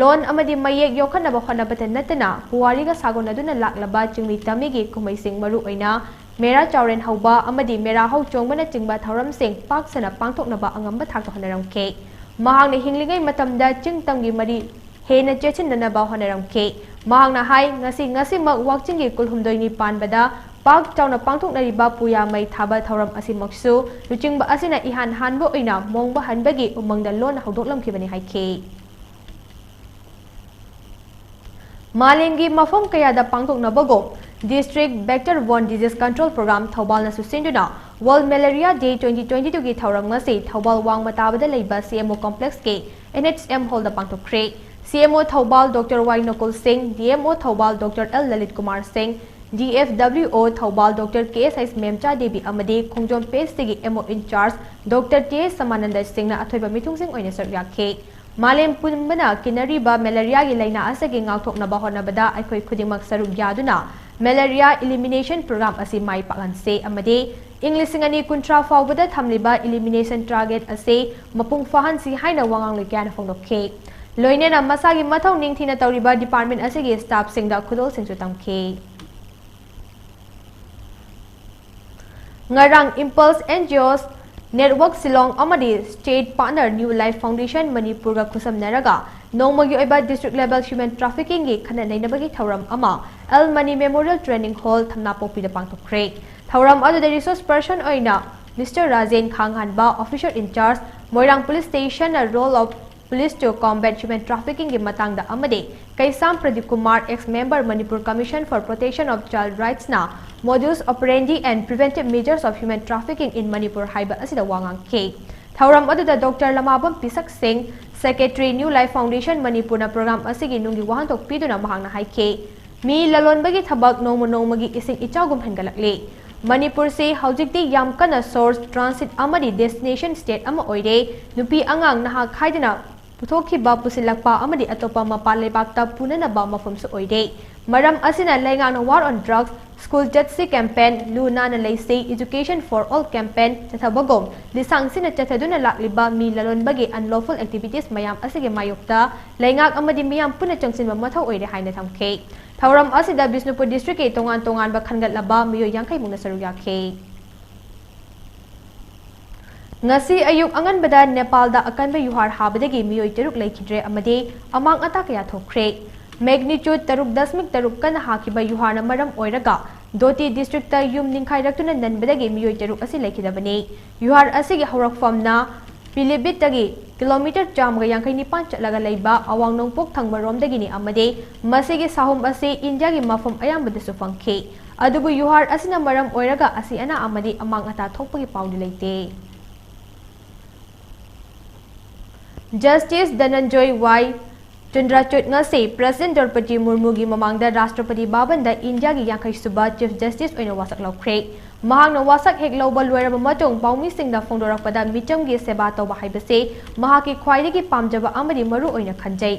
ꯂꯣꯟ ꯑꯃꯗꯤ ꯃꯌꯦꯛ ꯌꯣꯛꯈꯠꯅꯕ ꯍꯣꯠꯅꯕꯇ ꯅꯠꯇꯅ ꯄꯨꯋꯥꯔꯤꯒ ꯁꯥꯒꯣꯟꯅꯗꯨꯅ ꯂꯥꯛꯂꯕ ꯆꯤꯡꯃꯤ ꯇꯝꯃꯤꯒꯤ ꯀꯨꯝꯍꯩꯁꯤꯡ ꯃꯔꯨꯑꯣꯏꯅ ꯃꯦꯔꯥ ꯆꯥꯎꯔꯦꯟ ꯍꯧꯕ ꯑꯃꯗꯤ ꯃꯦꯔꯥ ꯍꯧ ꯆꯣꯡꯕꯅꯆꯤꯡꯕ ꯊꯧꯔꯝꯁꯤꯡ ꯄꯥꯛ ꯁꯟꯅ ꯄꯥꯡꯊꯣꯛꯅꯕ ꯑꯉꯝꯕ ꯊꯥꯛꯇ ꯍꯣꯠꯅꯔꯝꯈꯤ꯫ ꯃꯍꯥꯛꯅ ꯍꯤꯡꯂꯤꯉꯩ ꯃꯇꯝꯗ ꯆꯤꯡ ꯇꯝꯒꯤ ꯃꯔꯤ ꯍꯦꯟꯅ ꯆꯦꯠꯁꯤꯟꯅꯅꯕ ꯍꯣꯠꯅꯔꯝꯈꯤ꯫ ꯃꯍꯥꯛꯅ ꯍꯥꯏ, ꯉꯁꯤ ꯉꯁꯤꯃꯛ ꯋꯥꯛꯆꯤꯡꯒꯤ ꯀꯨꯜꯍꯨꯝꯗꯣꯏꯅꯤ ꯄꯥꯟꯕꯗ ꯄꯥꯛ ꯆꯥꯎꯅ ꯄꯥꯡꯊꯣꯛꯅꯔꯤꯕ ꯄꯨꯌꯥ ꯃꯩ ꯊꯥꯕ ꯊꯧꯔꯝ ꯑꯁꯤꯃꯛꯁꯨ ꯂꯨꯆꯤꯡꯕ ꯑꯁꯤꯅ ꯏꯍꯥꯟ ꯍꯥꯟꯕ ꯑꯣꯏꯅ ꯃꯣꯡꯕ ꯍꯟꯕꯒꯤ ꯎꯃꯪꯗ ꯂꯣꯟꯅ ꯍꯧꯗꯣꯛꯂꯝꯈꯤꯕꯅꯤ ꯍꯥꯏꯈꯤ꯫ ꯃꯥꯂꯦꯝꯒꯤ ꯃꯐꯝ ꯀꯌꯥꯗ ꯄꯥꯡꯊꯣꯛꯅꯕꯒꯨꯝ District Vector Borne Disease Control Program ꯊꯧꯕꯥꯜꯅꯁꯨ ꯁꯤꯟꯗꯨꯅ World Malaria Day twenty twenty-two ꯒꯤ ꯊꯧꯔꯝ ꯉꯁꯤ ꯊꯧꯕꯥꯜ ꯋꯥꯡꯃ ꯇꯥꯕꯗ ꯂꯩꯕ C M O Complex ꯀꯤ N H M Hall ꯗ ꯄꯥꯡꯊꯣꯛꯈ꯭ꯔꯦ꯫ C M O Thoubal Doctor Y ꯅꯀꯨꯜ ꯁꯤꯡ, D M O Thoubal Doctor L Lalit Kumar ꯁꯤꯡ, D F W O Thoubal Doctor K S H ꯃꯦꯝꯆꯥ Devi ꯑꯃꯗꯤ ꯈꯣꯡꯖꯣꯝ P H C ꯒꯤ M O in charge Doctor T H ꯁꯃꯥꯅꯟꯗ ꯁꯤꯡꯅ ꯑꯊꯣꯏꯕ ꯃꯤꯊꯨꯡꯁꯤꯡ ꯑꯣꯏꯅ ꯁꯔꯨꯛ ꯌꯥꯈꯤ꯫ ꯃꯥꯂꯦꯝ ꯄꯨꯝꯕꯅ ꯀꯤꯅꯔꯤꯕ ꯃꯦꯂꯦꯔꯤꯌꯥꯒꯤ ꯂꯥꯏꯅꯥ ꯑꯁꯤꯒꯤ ꯉꯥꯛꯊꯣꯛꯅꯕ ꯍꯣꯠꯅꯕꯗ ꯑꯩꯈꯣꯏ ꯈꯨꯗꯤꯡꯃꯛ ꯁꯔꯨꯛ ꯌꯥꯗꯨꯅ ꯃꯦꯂꯦꯔꯤꯌꯥ elimination program ꯑꯁꯤ ꯃꯥꯏ ꯄꯥꯛꯍꯟꯁꯦ ꯑꯃꯗꯤ ꯏꯪ ꯂꯤꯁꯤꯡ ꯑꯅꯤ ꯀꯨꯟꯊ꯭ꯔꯥ ꯐꯥꯎꯕꯗ ꯊꯝꯂꯤꯕ elimination target ꯑꯁꯤ ꯃꯄꯨꯡ ꯐꯥꯍꯟꯁꯤ ꯍꯥꯏꯅ ꯋꯥꯉꯥꯡꯂꯣꯏ ꯀꯌꯥꯅ ꯐꯣꯡꯗꯣꯛꯈꯤ꯫ ꯂꯣꯏꯅꯅ ꯃꯁꯥꯒꯤ ꯃꯊꯧ ꯅꯤꯡꯊꯤꯅ ꯇꯧꯔꯤꯕ department ꯑꯁꯤꯒꯤ staff ꯁꯤꯡꯗ ꯈꯨꯗꯣꯜꯁꯤꯡꯁꯨ ꯇꯝꯈꯤ꯫ ꯉꯔꯥꯡ Impulse N G Os Network Shillong ꯑꯃꯗꯤ State Partner New Life Foundation ꯃꯅꯤꯄꯨꯔꯒ ꯈꯨꯠꯁꯝꯅꯔꯒ ꯅꯣꯡꯃꯒꯤ ꯑꯣꯏꯕ district level human trafficking ꯒꯤ ꯈꯟꯅ ꯅꯩꯅꯕꯒꯤ ꯊꯧꯔꯝ ꯑꯃ L Mani Memorial Training Hall ꯊꯝꯅꯥꯄꯣꯛꯄꯤꯗ ꯄꯥꯡꯊꯣꯛꯈ꯭ꯔꯦ꯫ ꯊꯧꯔꯝ ꯑꯗꯨꯗ resource person ꯑꯣꯏꯅ Mister Rajen ꯈꯥꯡꯍꯥꯟꯕ, officer in charge, Moirang Police Station ꯅ role of Police to Combat Human Trafficking ꯒꯤ ꯃꯇꯥꯡꯗ ꯑꯃꯗꯤ ꯀꯩꯁꯥꯝ Pradeep Kumar, ex member Manipur Commission for Protection of Child Rights ꯅ Modus Operandi and Preventive Measures of Human Trafficking in Manipur ꯍꯥꯏꯕ ꯑꯁꯤꯗ ꯋꯥ ꯉꯥꯡꯈꯤ꯫ ꯊꯧꯔꯝ ꯑꯗꯨꯗ Doctor ꯂꯃꯥꯕꯝ ꯄꯤꯁꯛ ꯁꯤꯡ, Secretary New Life Foundation ꯃꯅꯤꯄꯨꯔꯅ program ꯑꯁꯤꯒꯤ ꯅꯨꯡꯒꯤ ꯋꯥꯍꯟꯊꯣꯛ ꯄꯤꯗꯨꯅ ꯃꯍꯥꯛꯅ ꯍꯥꯏꯈꯤ, ꯃꯤ ꯂꯂꯣꯟꯕꯒꯤ ꯊꯕꯛ ꯅꯣꯡꯃ ꯅꯣꯡꯃꯒꯤ ꯏꯁꯤꯡ ꯏꯆꯥꯎꯒꯨꯝ ꯍꯦꯟꯒꯠꯂꯛꯂꯤ꯫ ꯃꯅꯤꯄꯨꯔꯁꯤ ꯍꯧꯖꯤꯛꯇꯤ ꯌꯥꯝ ꯀꯟꯅ source, transit ꯑꯃꯗꯤ destination state ꯑꯃ ꯑꯣꯏꯔꯦ꯫ ꯅꯨꯄꯤ ꯑꯉꯥꯡ ꯅꯍꯥ ꯈꯥꯏꯗꯅ ꯄꯨꯊꯣꯛꯈꯤꯕ, ꯄꯨꯁꯤꯜꯂꯛꯄ ꯑꯃꯗꯤ ꯑꯇꯣꯞꯄ ꯃꯄꯥꯟ ꯂꯩꯕꯥꯛꯇ ꯄꯨꯅꯅꯕ ꯃꯐꯝꯁꯨ ꯑꯣꯏꯔꯦ꯫ ꯃꯔꯝ ꯑꯁꯤꯅ ꯂꯩꯉꯥꯛꯅ War on Drugs, School ꯆꯠꯁꯤ campaign, ꯂꯨ ꯅꯥꯟꯅ ꯂꯩꯁꯤ, Education for All campaign ꯆꯠꯊꯕꯒꯨꯝ ꯂꯤꯁꯥꯡ ꯁꯤꯟꯅ ꯆꯠꯊꯗꯨꯅ ꯂꯥꯛꯂꯤꯕ ꯃꯤ ꯂꯂꯣꯟꯕꯒꯤ unlawful activities ꯃꯌꯥꯝ ꯑꯁꯤꯒꯤ ꯃꯥꯌꯣꯛꯇ ꯂꯩꯉꯥꯛ ꯑꯃꯗꯤ ꯃꯤꯌꯥꯝ ꯄꯨꯟꯅ ꯆꯪꯁꯤꯟꯕ ꯃꯊꯧ ꯑꯣꯏꯔꯦ ꯍꯥꯏꯅ ꯊꯝꯈꯤ꯫ ꯊꯧꯔꯝ ꯑꯁꯤꯗ ꯕꯤꯁꯅꯨꯄꯨꯔ district ꯀꯤ ꯇꯣꯉꯥꯟ ꯇꯣꯉꯥꯟꯕ ꯈꯟꯒꯠꯂꯕ ꯃꯤꯑꯣꯏ ꯌꯥꯡꯈꯩ ꯃꯨꯛꯅ ꯁꯔꯨꯛ ꯌꯥꯈꯤ꯫ ꯉꯁꯤ ꯑꯌꯨꯛ ꯑꯉꯟꯕꯗ ꯅꯦꯄꯥꯜꯗ ꯑꯀꯟꯕ ꯌꯨꯍꯥꯔ ꯍꯥꯕꯗꯒꯤ ꯃꯤꯑꯣꯏ ꯇꯔꯨꯛ ꯂꯩꯈꯤꯗ꯭ꯔꯦ ꯑꯃꯗꯤ ꯑꯃꯥꯡ ꯑꯇꯥ ꯀꯌꯥ ꯊꯣꯛꯈ꯭ꯔꯦ꯫ Magnitude ꯇꯔꯨꯛ ꯗꯁꯃꯤꯛ ꯇꯔꯨꯛ ꯀꯟꯅ ꯍꯥꯈꯤꯕ ꯌꯨꯍꯥꯔꯅ ꯃꯔꯝ ꯑꯣꯏꯔꯒ ꯗꯣꯇꯤ ꯗꯤꯁꯇ꯭ꯔꯤꯛꯇ ꯌꯨꯝ ꯅꯤꯡꯈꯥꯏꯔꯛꯇꯨꯅ ꯅꯟꯕꯗꯒꯤ ꯃꯤꯑꯣꯏ ꯇꯔꯨꯛ ꯑꯁꯤ ꯂꯩꯈꯤꯗꯕꯅꯤ꯫ ꯌꯨꯍꯥꯔ ꯑꯁꯤꯒꯤ ꯍꯧꯔꯛꯐꯝꯅ ꯄꯤꯂꯤꯚꯤꯠꯇꯒꯤ ꯀꯤꯂꯣꯃꯤꯇꯔ ꯆꯥꯝꯃꯒ ꯌꯥꯡꯈꯩ ꯅꯤꯄꯥꯟ ꯆꯠꯂꯒ ꯂꯩꯕ ꯑꯋꯥꯡ ꯅꯣꯡꯄꯣꯛ ꯊꯪꯕꯔꯣꯝꯗꯒꯤꯅꯤ ꯑꯃꯗꯤ ꯃꯁꯤꯒꯤ ꯁꯥꯍꯨꯝ ꯑꯁꯤ ꯏꯟꯗꯤꯌꯥꯒꯤ ꯃꯐꯝ ꯑꯌꯥꯝꯕꯗꯁꯨ ꯐꯪꯈꯤ꯫ ꯑꯗꯨꯕꯨ ꯌꯨꯍꯥꯔ ꯑꯁꯤꯅ ꯃꯔꯝ ꯑꯣꯏꯔꯒ ꯑꯁꯤ ꯑꯅꯥ ꯑꯃꯗꯤ ꯑꯃꯥꯡ ꯑꯇꯥ ꯊꯣꯛꯄꯒꯤ ꯄꯥꯎꯗꯤ ꯂꯩꯇꯦ꯫ ꯖꯁꯇꯤꯁ ꯙꯅꯟꯖꯣꯏ ꯋꯥꯏ ꯆꯨꯟꯗ꯭ꯔꯆꯨꯠ ꯉꯁꯤ ꯄ꯭ꯔꯁꯤꯗꯦꯟꯠ ꯗ꯭ꯔꯧꯄꯗꯤ ꯃꯨꯔꯃꯨꯒꯤ ꯃꯃꯥꯡꯗ ꯔꯥꯁꯇ꯭ꯔꯄꯇꯤ ꯚꯕꯟꯗ ꯏꯟꯗꯤꯌꯥꯒꯤ ꯌꯥꯡꯈꯩꯁꯨꯕ ꯆꯤꯐ ꯖꯁꯇꯤꯁ ꯑꯣꯏꯅ ꯋꯥꯁꯛ ꯂꯧꯈ꯭ꯔꯦ꯫ ꯃꯍꯥꯛꯅ ꯋꯥꯁꯛ ꯍꯦꯛ ꯂꯧꯕ ꯂꯣꯏꯔꯕ ꯃꯇꯨꯡ ꯄꯥꯎꯃꯤꯁꯤꯡꯗ ꯐꯣꯡꯗꯣꯔꯛꯄꯗ ꯃꯤꯆꯝꯒꯤ ꯁꯦꯕꯥ ꯇꯧꯕ ꯍꯥꯏꯕꯁꯤ ꯃꯍꯥꯛꯀꯤ ꯈ꯭ꯋꯥꯏꯗꯒꯤ ꯄꯥꯝꯖꯕ ꯑꯃꯗꯤ ꯃꯔꯨ ꯑꯣꯏꯅ ꯈꯟꯖꯩ꯫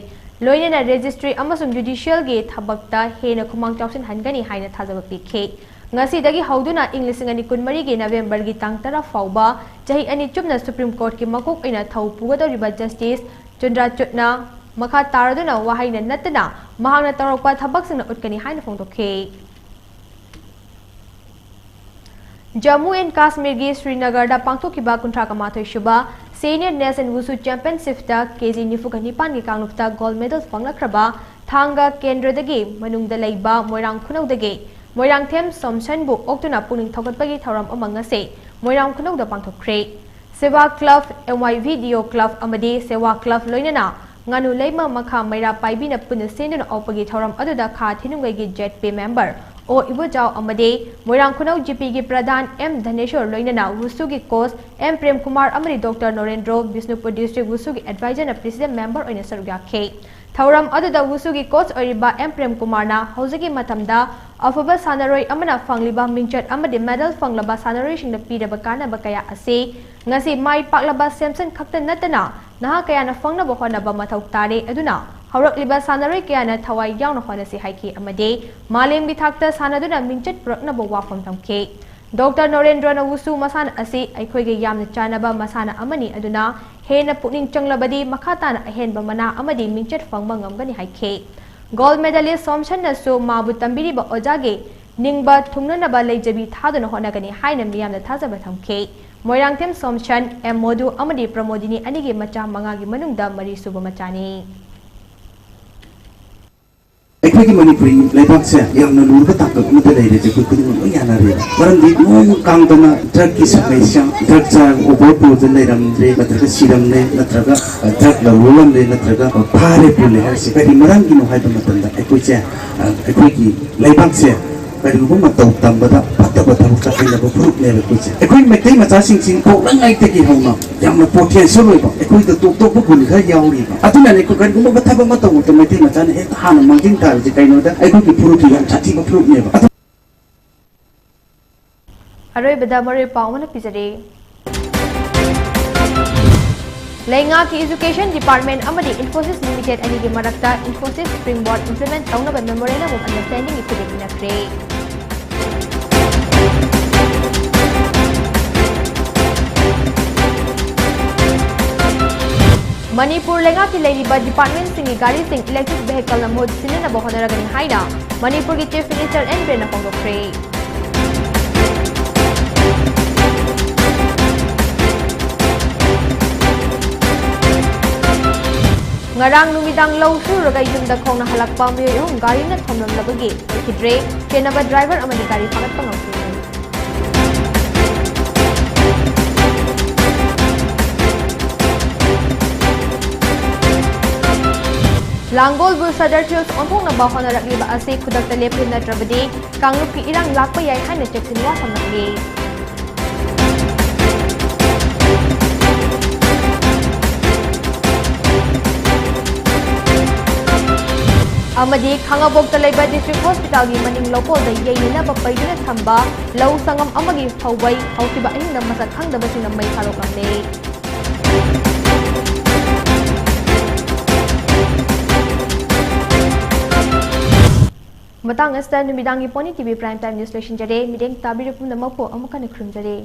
ꯂꯣꯏꯅꯅ ꯔꯦꯖꯤꯁꯇ꯭ꯔꯤ ꯑꯃꯁꯨꯡ ꯖꯨꯗꯤꯁꯤꯌꯦꯜꯒꯤ ꯊꯕꯛꯇ ꯍꯦꯟꯅ ꯈꯨꯃꯥꯡ ꯆꯥꯎꯁꯤꯟꯍꯟꯒꯅꯤ ꯍꯥꯏꯅ ꯊꯥꯖꯕ ꯄꯤꯈꯤ꯫ ꯉꯁꯤꯗꯒꯤ ꯍꯧꯗꯨꯅ ꯏꯪ ꯂꯤꯁꯤꯡ ꯑꯅꯤ ꯀꯨꯟꯃꯔꯤꯒꯤ ꯅꯕꯦꯝꯕꯔꯒꯤ ꯇꯥꯡ ꯇꯔꯥ ꯐꯥꯎꯕ ꯆꯍꯤ ꯑꯅꯤ ꯆꯨꯞꯅ ꯁꯨꯄ꯭ꯔꯤꯝ ꯀꯣꯔꯠꯀꯤ ꯃꯀꯣꯛ ꯑꯣꯏꯅ ꯊꯧ ꯄꯨꯒꯗꯧꯔꯤꯕ ꯖꯁꯇꯤꯁ ꯆꯨꯟꯗ꯭ꯔꯆꯨꯠꯅ ꯃꯈꯥ ꯇꯥꯔꯗꯨꯅ ꯋꯥꯍꯩꯅ ꯅꯠꯇꯅ ꯃꯍꯥꯛꯅ ꯇꯧꯔꯛꯄ ꯊꯕꯛꯁꯤꯡꯅ ꯎꯠꯀꯅꯤ ꯍꯥꯏꯅ ꯐꯣꯡꯗꯣꯛꯈꯤ꯫ ꯖꯝꯃꯨ ꯑꯦꯟ ꯀꯥꯁꯃꯤꯔꯒꯤ ꯁ꯭ꯔꯤꯅꯒꯔꯗ ꯄꯥꯡꯊꯣꯛꯈꯤꯕ ꯀꯨꯟꯊ꯭ꯔꯥꯒ ꯃꯥꯊꯣꯏ ꯁꯨꯕ ꯁꯦꯅꯤꯌꯔ ꯅꯦꯁꯟ ꯋꯨꯁꯨ ꯆꯦꯝꯄꯤꯌꯟꯁꯤꯞꯇ ꯀꯦꯖꯤ ꯅꯤꯐꯨꯒ ꯅꯤꯄꯥꯟꯒꯤ ꯀꯥꯡꯂꯨꯞꯇ ꯒꯣꯜꯗ ꯃꯦꯗꯜ ꯐꯪꯂꯛꯈ꯭ꯔꯕ ꯊꯥꯡꯒ ꯀꯦꯟꯗ꯭ꯔꯗꯒꯤ ꯃꯅꯨꯡꯗ ꯂꯩꯕ ꯃꯣꯏꯔꯥꯡ ꯈꯨꯅꯧꯗꯒꯤ ꯃꯣꯏꯔꯥꯡꯊꯦꯝ ꯁꯣꯝꯁꯟꯕꯨ ꯑꯣꯛꯇꯨꯅ ꯄꯨꯛꯅꯤꯡ ꯊꯧꯒꯠꯄꯒꯤ ꯊꯧꯔꯝ ꯑꯃ ꯉꯁꯤ ꯃꯣꯏꯔꯥꯡ ꯈꯨꯅꯧꯗ ꯄꯥꯡꯊꯣꯛꯈ꯭ꯔꯦ꯫ ꯁꯦꯋꯥ ꯀ꯭ꯂꯕ, ꯑꯦꯝ ꯋꯥꯏ ꯚꯤ ꯗꯤ ꯑꯣ ꯀ꯭ꯂꯕ ꯑꯃꯗꯤ ꯁꯦꯋꯥ ꯀ꯭ꯂꯕ ꯂꯣꯏꯅꯅ ꯉꯥꯅꯨ ꯂꯩꯃ ꯃꯈꯥ ꯃꯩꯔꯥ ꯄꯥꯏꯕꯤꯅ ꯄꯨꯟꯅ ꯁꯤꯟꯗꯨꯅ ꯑꯣꯛꯄꯒꯤ ꯊꯧꯔꯝ ꯑꯗꯨꯗ ꯈꯥ ꯊꯤꯅꯨꯡꯒꯩꯒꯤ ꯖꯦꯠ ꯄꯤ ꯃꯦꯝꯕꯔ ꯑꯣ ꯏꯕꯣꯆꯥꯎ ꯑꯃꯗꯤ ꯃꯣꯏꯔꯥꯡ ꯈꯨꯅꯧ ꯖꯤ ꯄꯤꯒꯤ ꯄ꯭ꯔꯙꯥꯟ ꯑꯦꯝ ꯙꯅꯦꯁꯣꯔ ꯂꯣꯏꯅꯅ ꯋꯨꯁꯨꯒꯤ ꯀꯣꯆ ꯑꯦꯝ ꯄ꯭ꯔꯦꯝ ꯀꯨꯃꯥꯔ ꯑꯃꯗꯤ ꯗꯣꯛꯇꯔ ꯅꯣꯔꯦꯟꯗ꯭ꯔꯣ ꯕꯤꯁꯅꯨꯄꯨꯔ ꯗꯤꯁꯇ꯭ꯔꯤꯛ ꯋꯨꯁꯨꯒꯤ ꯑꯦꯗꯚꯥꯏꯖꯔꯅ ꯄ꯭ꯔꯦꯁꯤꯗꯦꯟꯠ ꯃꯦꯝꯕꯔ ꯑꯣꯏꯅ ꯁꯔꯨꯛ ꯌꯥꯈꯤ꯫ ꯊꯧꯔꯝ ꯑꯗꯨꯗ ꯋꯨꯁꯨꯒꯤ ꯀꯣꯆ ꯑꯣꯏꯔꯤꯕ ꯑꯦꯝ ꯄ꯭ꯔꯦꯝ ꯀꯨꯃꯥꯔꯅ ꯍꯧꯖꯤꯛꯀꯤ ꯃꯇꯝꯗ ꯑꯐꯕ ꯁꯥꯟꯅꯔꯣꯏ ꯑꯃꯅ ꯐꯪꯂꯤꯕ ꯃꯤꯡꯆꯠ ꯑꯃꯗꯤ ꯃꯦꯗꯜ ꯐꯪꯂꯕ ꯁꯥꯟꯅꯔꯣꯏꯁꯤꯡꯗ ꯄꯤꯔꯕ ꯀꯥꯟꯅꯕ ꯀꯌꯥ ꯑꯁꯤ ꯉꯁꯤ ꯃꯥꯏ ꯄꯥꯛꯂꯕ ꯁꯦꯝꯁꯟ ꯈꯛꯇ ꯅꯠꯇꯅ ꯅꯍꯥ ꯀꯌꯥꯅ ꯐꯪꯅꯕ ꯍꯣꯠꯅꯕ ꯃꯊꯧ ꯇꯥꯔꯦ꯫ ꯑꯗꯨꯅ ꯍꯧꯔꯛꯂꯤꯕ ꯁꯥꯟꯅꯔꯣꯏ ꯀꯌꯥꯅ ꯊꯋꯥꯏ ꯌꯥꯎꯅ ꯍꯣꯠꯅꯁꯤ ꯍꯥꯏꯈꯤ ꯑꯃꯗꯤ ꯃꯥꯂꯦꯝꯒꯤ ꯊꯥꯛꯇ ꯁꯥꯟꯅꯗꯨꯅ ꯃꯤꯡꯆꯠ ꯄꯨꯔꯛꯅꯕ ꯋꯥꯐꯝ ꯊꯝꯈꯤ꯫ ꯗꯣꯛꯇꯔ ꯅꯣꯔꯦꯟꯗ꯭ꯔꯣꯅ ꯋꯨꯁꯨ ꯃꯁꯥꯟꯅ ꯑꯁꯤ ꯑꯩꯈꯣꯏꯒ ꯌꯥꯝꯅ ꯆꯥꯟꯅꯕ ꯃꯁꯥꯟꯅ ꯑꯃꯅꯤ, ꯑꯗꯨꯅ ꯍꯦꯟꯅ ꯄꯨꯛꯅꯤꯡ ꯆꯪꯂꯕꯗꯤ ꯃꯈꯥ ꯇꯥꯅ ꯑꯍꯦꯟꯕ ꯃꯅꯥ ꯑꯃꯗꯤ ꯃꯤꯡꯆꯠ ꯐꯪꯕ ꯉꯝꯒꯅꯤ ꯍꯥꯏꯈꯤ꯫ ꯒꯣꯜꯗ ꯃꯦꯗꯥꯂꯤꯁ ꯁꯣꯝꯁꯟꯅꯁꯨ ꯃꯥꯕꯨ ꯇꯝꯕꯤꯔꯤꯕ ꯑꯣꯖꯥꯒꯤ ꯅꯤꯡꯕ ꯊꯨꯡꯅꯅꯕ ꯂꯩꯖꯕꯤ ꯊꯥꯗꯨꯅ ꯍꯣꯠꯅꯒꯅꯤ ꯍꯥꯏꯅ ꯃꯤꯌꯥꯝꯅ ꯊꯥꯖꯕ ꯊꯝꯈꯤ꯫ ꯃꯣꯏꯔꯥꯡꯊꯦꯝ ꯁꯣꯝꯁꯟ, ꯑꯦꯝ ꯃꯣꯗꯨ ꯑꯃꯗꯤ ꯄ꯭ꯔꯃꯣꯗꯤꯅꯤ ꯑꯅꯤꯒꯤ ꯃꯆꯥ ꯃꯉꯥꯒꯤ ꯃꯅꯨꯡꯗ ꯃꯔꯤꯁꯨꯕ ꯃꯆꯥꯅꯤ꯫ ꯑꯩꯈꯣꯏꯒꯤ ꯃꯅꯤꯄꯨꯔꯤ ꯂꯩꯕꯥꯛꯁꯦ ꯌꯥꯝꯅ ꯂꯨꯔꯕ ꯇꯥꯡꯀꯛ ꯑꯃꯗ ꯂꯩꯔꯦ, ꯑꯩꯈꯣꯏ ꯈꯨꯗꯤꯡꯃꯛ ꯂꯣꯏ ꯌꯥꯅꯔꯦꯕ꯫ ꯃꯔꯝꯗꯤ ꯅꯣꯡ ꯀꯥꯡꯗꯅ ꯗ꯭ꯔꯒꯀꯤ ꯁꯃꯁ꯭ꯌꯥ, ꯗ꯭ꯔꯒ ꯆꯥꯔꯒ ꯑꯣꯚꯔ ꯗꯣꯁꯇ ꯂꯩꯔꯝꯗ꯭ꯔꯦ, ꯅꯠꯇ꯭ꯔꯒ ꯁꯤꯔꯝꯂꯦ, ꯅꯠꯇ꯭ꯔꯒ ꯗ꯭ꯔꯒ ꯂꯧꯔꯨꯔꯝꯂꯦ, ꯅꯠꯇ꯭ꯔꯒ ꯐꯥꯔꯦ ꯄꯨꯜꯂꯦ ꯍꯥꯏꯔꯤꯁꯦ ꯀꯔꯤ ꯃꯔꯝꯒꯤꯅꯣ ꯍꯥꯏꯕ ꯃꯇꯝꯗ, ꯑꯩꯈꯣꯏꯁꯦ, ꯑꯩꯈꯣꯏꯒꯤ ꯂꯩꯕꯥꯛꯁꯦ ꯀꯔꯤꯒꯨꯝꯕ ꯃꯇꯧ ꯇꯝꯕꯗ ꯐꯠꯇꯕ ꯊꯕꯛꯇ ꯍꯩꯅꯕ ꯐꯨꯔꯨꯞꯅꯦꯕ ꯑꯩꯈꯣꯏꯁꯦ꯫ ꯑꯩꯈꯣꯏ ꯃꯩꯇꯩ ꯃꯆꯥꯁꯤꯡꯁꯤ ꯄꯣꯛꯂꯛꯉꯩꯗꯒꯤ ꯍꯧꯅ ꯌꯥꯝꯅ ꯄꯣꯇꯦꯟꯁꯤꯌꯦꯜ ꯑꯣꯏꯕ, ꯑꯩꯈꯣꯏꯗ ꯇꯣꯞ ꯇꯣꯞꯄ ꯒꯨꯟ ꯈꯔ ꯌꯥꯎꯔꯤꯕ꯫ ꯑꯗꯨꯅꯅꯦ ꯑꯩꯈꯣꯏ ꯀꯔꯤꯒꯨꯝꯕ ꯊꯕꯛ ꯑꯃ ꯇꯧꯕꯗ ꯃꯩꯇꯩ ꯃꯆꯥꯅ ꯍꯦꯛꯇ ꯍꯥꯟꯅ ꯃꯥꯡꯖꯤꯟ ꯇꯥꯔꯤꯁꯦ ꯀꯩꯅꯣꯗ ꯑꯩꯈꯣꯏꯒꯤ ꯐꯨꯔꯨꯞꯁꯤ ꯌꯥꯝ ꯁꯥꯊꯤꯕ ꯐꯨꯔꯨꯞꯅꯦꯕ꯫ ꯑꯗꯨ ꯑꯔꯣꯏꯕꯗ ꯃꯔꯨꯑꯣꯏꯕ ꯄꯥꯎ ꯑꯃꯅ ꯄꯤꯖꯔꯤ꯫ ꯂꯩꯉꯥꯛꯀꯤ Education Department ꯑꯃꯗꯤ Infosys Limited ꯑꯅꯤꯒꯤ ꯃꯔꯛꯇ Infosys Springboard implement ꯇꯧꯅꯕ Memorandum of Understandingꯒꯤ ꯈꯨꯗꯦꯡ ꯏꯟꯅꯈ꯭ꯔꯦ꯫ ꯃꯅꯤꯄꯨꯔ ꯂꯩꯉꯥꯛꯀꯤ ꯂꯩꯔꯤꯕ departmentꯁꯤꯡꯒꯤ ꯒꯥꯔꯤꯁꯤꯡ electric vehicleꯅ ꯃꯍꯨꯠ ꯁꯤꯟꯅꯅꯕ ꯍꯣꯠꯅꯔꯒꯅꯤ ꯍꯥꯏꯅ ꯃꯅꯤꯄꯨꯔꯒꯤ Chief Minister ꯑꯦꯟ ꯕꯤꯔꯦꯟꯅ ꯐꯣꯡꯗꯣꯛꯈ꯭ꯔꯦ꯫ ꯉꯔꯥꯡ ꯅꯨꯃꯤꯗꯥꯡ ꯂꯧ ꯁꯨꯔꯨꯔꯒ ꯌꯨꯝꯗ ꯈꯣꯡꯅ ꯍꯜꯂꯛꯄ ꯃꯤꯑꯣꯏ ꯑꯍꯨꯝ ꯒꯥꯔꯤꯅ ꯊꯣꯝꯂꯝꯂꯕꯒꯤ ꯂꯩꯈꯤꯗ꯭ꯔꯦ꯫ ꯆꯦꯟꯅꯕ driver ꯑꯃꯗꯤ ꯒꯥꯔꯤ ꯐꯥꯒꯠꯄ ꯉꯝꯈꯤꯗꯦ꯫ ꯂꯥꯡꯒꯣꯜꯕꯨ Sadar Hills ꯑꯣꯟꯊꯣꯛꯅꯕ ꯍꯣꯠꯅꯔꯛꯂꯤꯕ ꯑꯁꯤ ꯈꯨꯗꯛꯇ ꯂꯦꯞꯄꯨ, ꯅꯠꯇ꯭ꯔꯕꯗꯤ ꯀꯥꯡꯂꯨꯞꯀꯤ ꯏꯔꯥꯡ ꯂꯥꯛꯄ ꯌꯥꯏ ꯍꯥꯏꯅ ꯆꯦꯛꯁꯤꯟꯋꯥ ꯊꯝꯂꯛꯂꯤ꯫ ꯑꯃꯗꯤ ꯈꯥꯉꯕꯣꯛꯇ ꯂꯩꯕ District Hospitalꯒꯤ ꯃꯅꯤꯡ ꯂꯧꯀꯣꯜꯗ ꯌꯩꯅꯅꯕ ꯄꯩꯗꯨꯅ ꯊꯝꯕ ꯂꯧ ꯁꯪꯉꯝ ꯑꯃꯒꯤ ꯐꯧꯕꯩ ꯍꯧꯈꯤꯕ ꯑꯍꯤꯡꯗ ꯃꯁꯛ ꯈꯪꯗꯕꯁꯤꯡꯅ ꯃꯩ ꯊꯥꯗꯣꯛꯂꯝꯂꯦ꯫ ꯃꯇꯥꯡ ꯑꯁꯤꯗ ꯅꯨꯃꯤꯗꯥꯡꯒꯤ Pony TV Prime Time News ꯂꯣꯏꯁꯤꯟꯖꯔꯦ꯫ ꯃꯤꯠꯌꯦꯡ ꯇꯥꯕꯤꯔꯤꯕ ꯄꯨꯝꯅꯃꯛꯄꯨ ꯑꯃꯨꯛ ꯍꯟꯅ ꯈꯨꯔꯨꯝꯖꯔꯤ꯫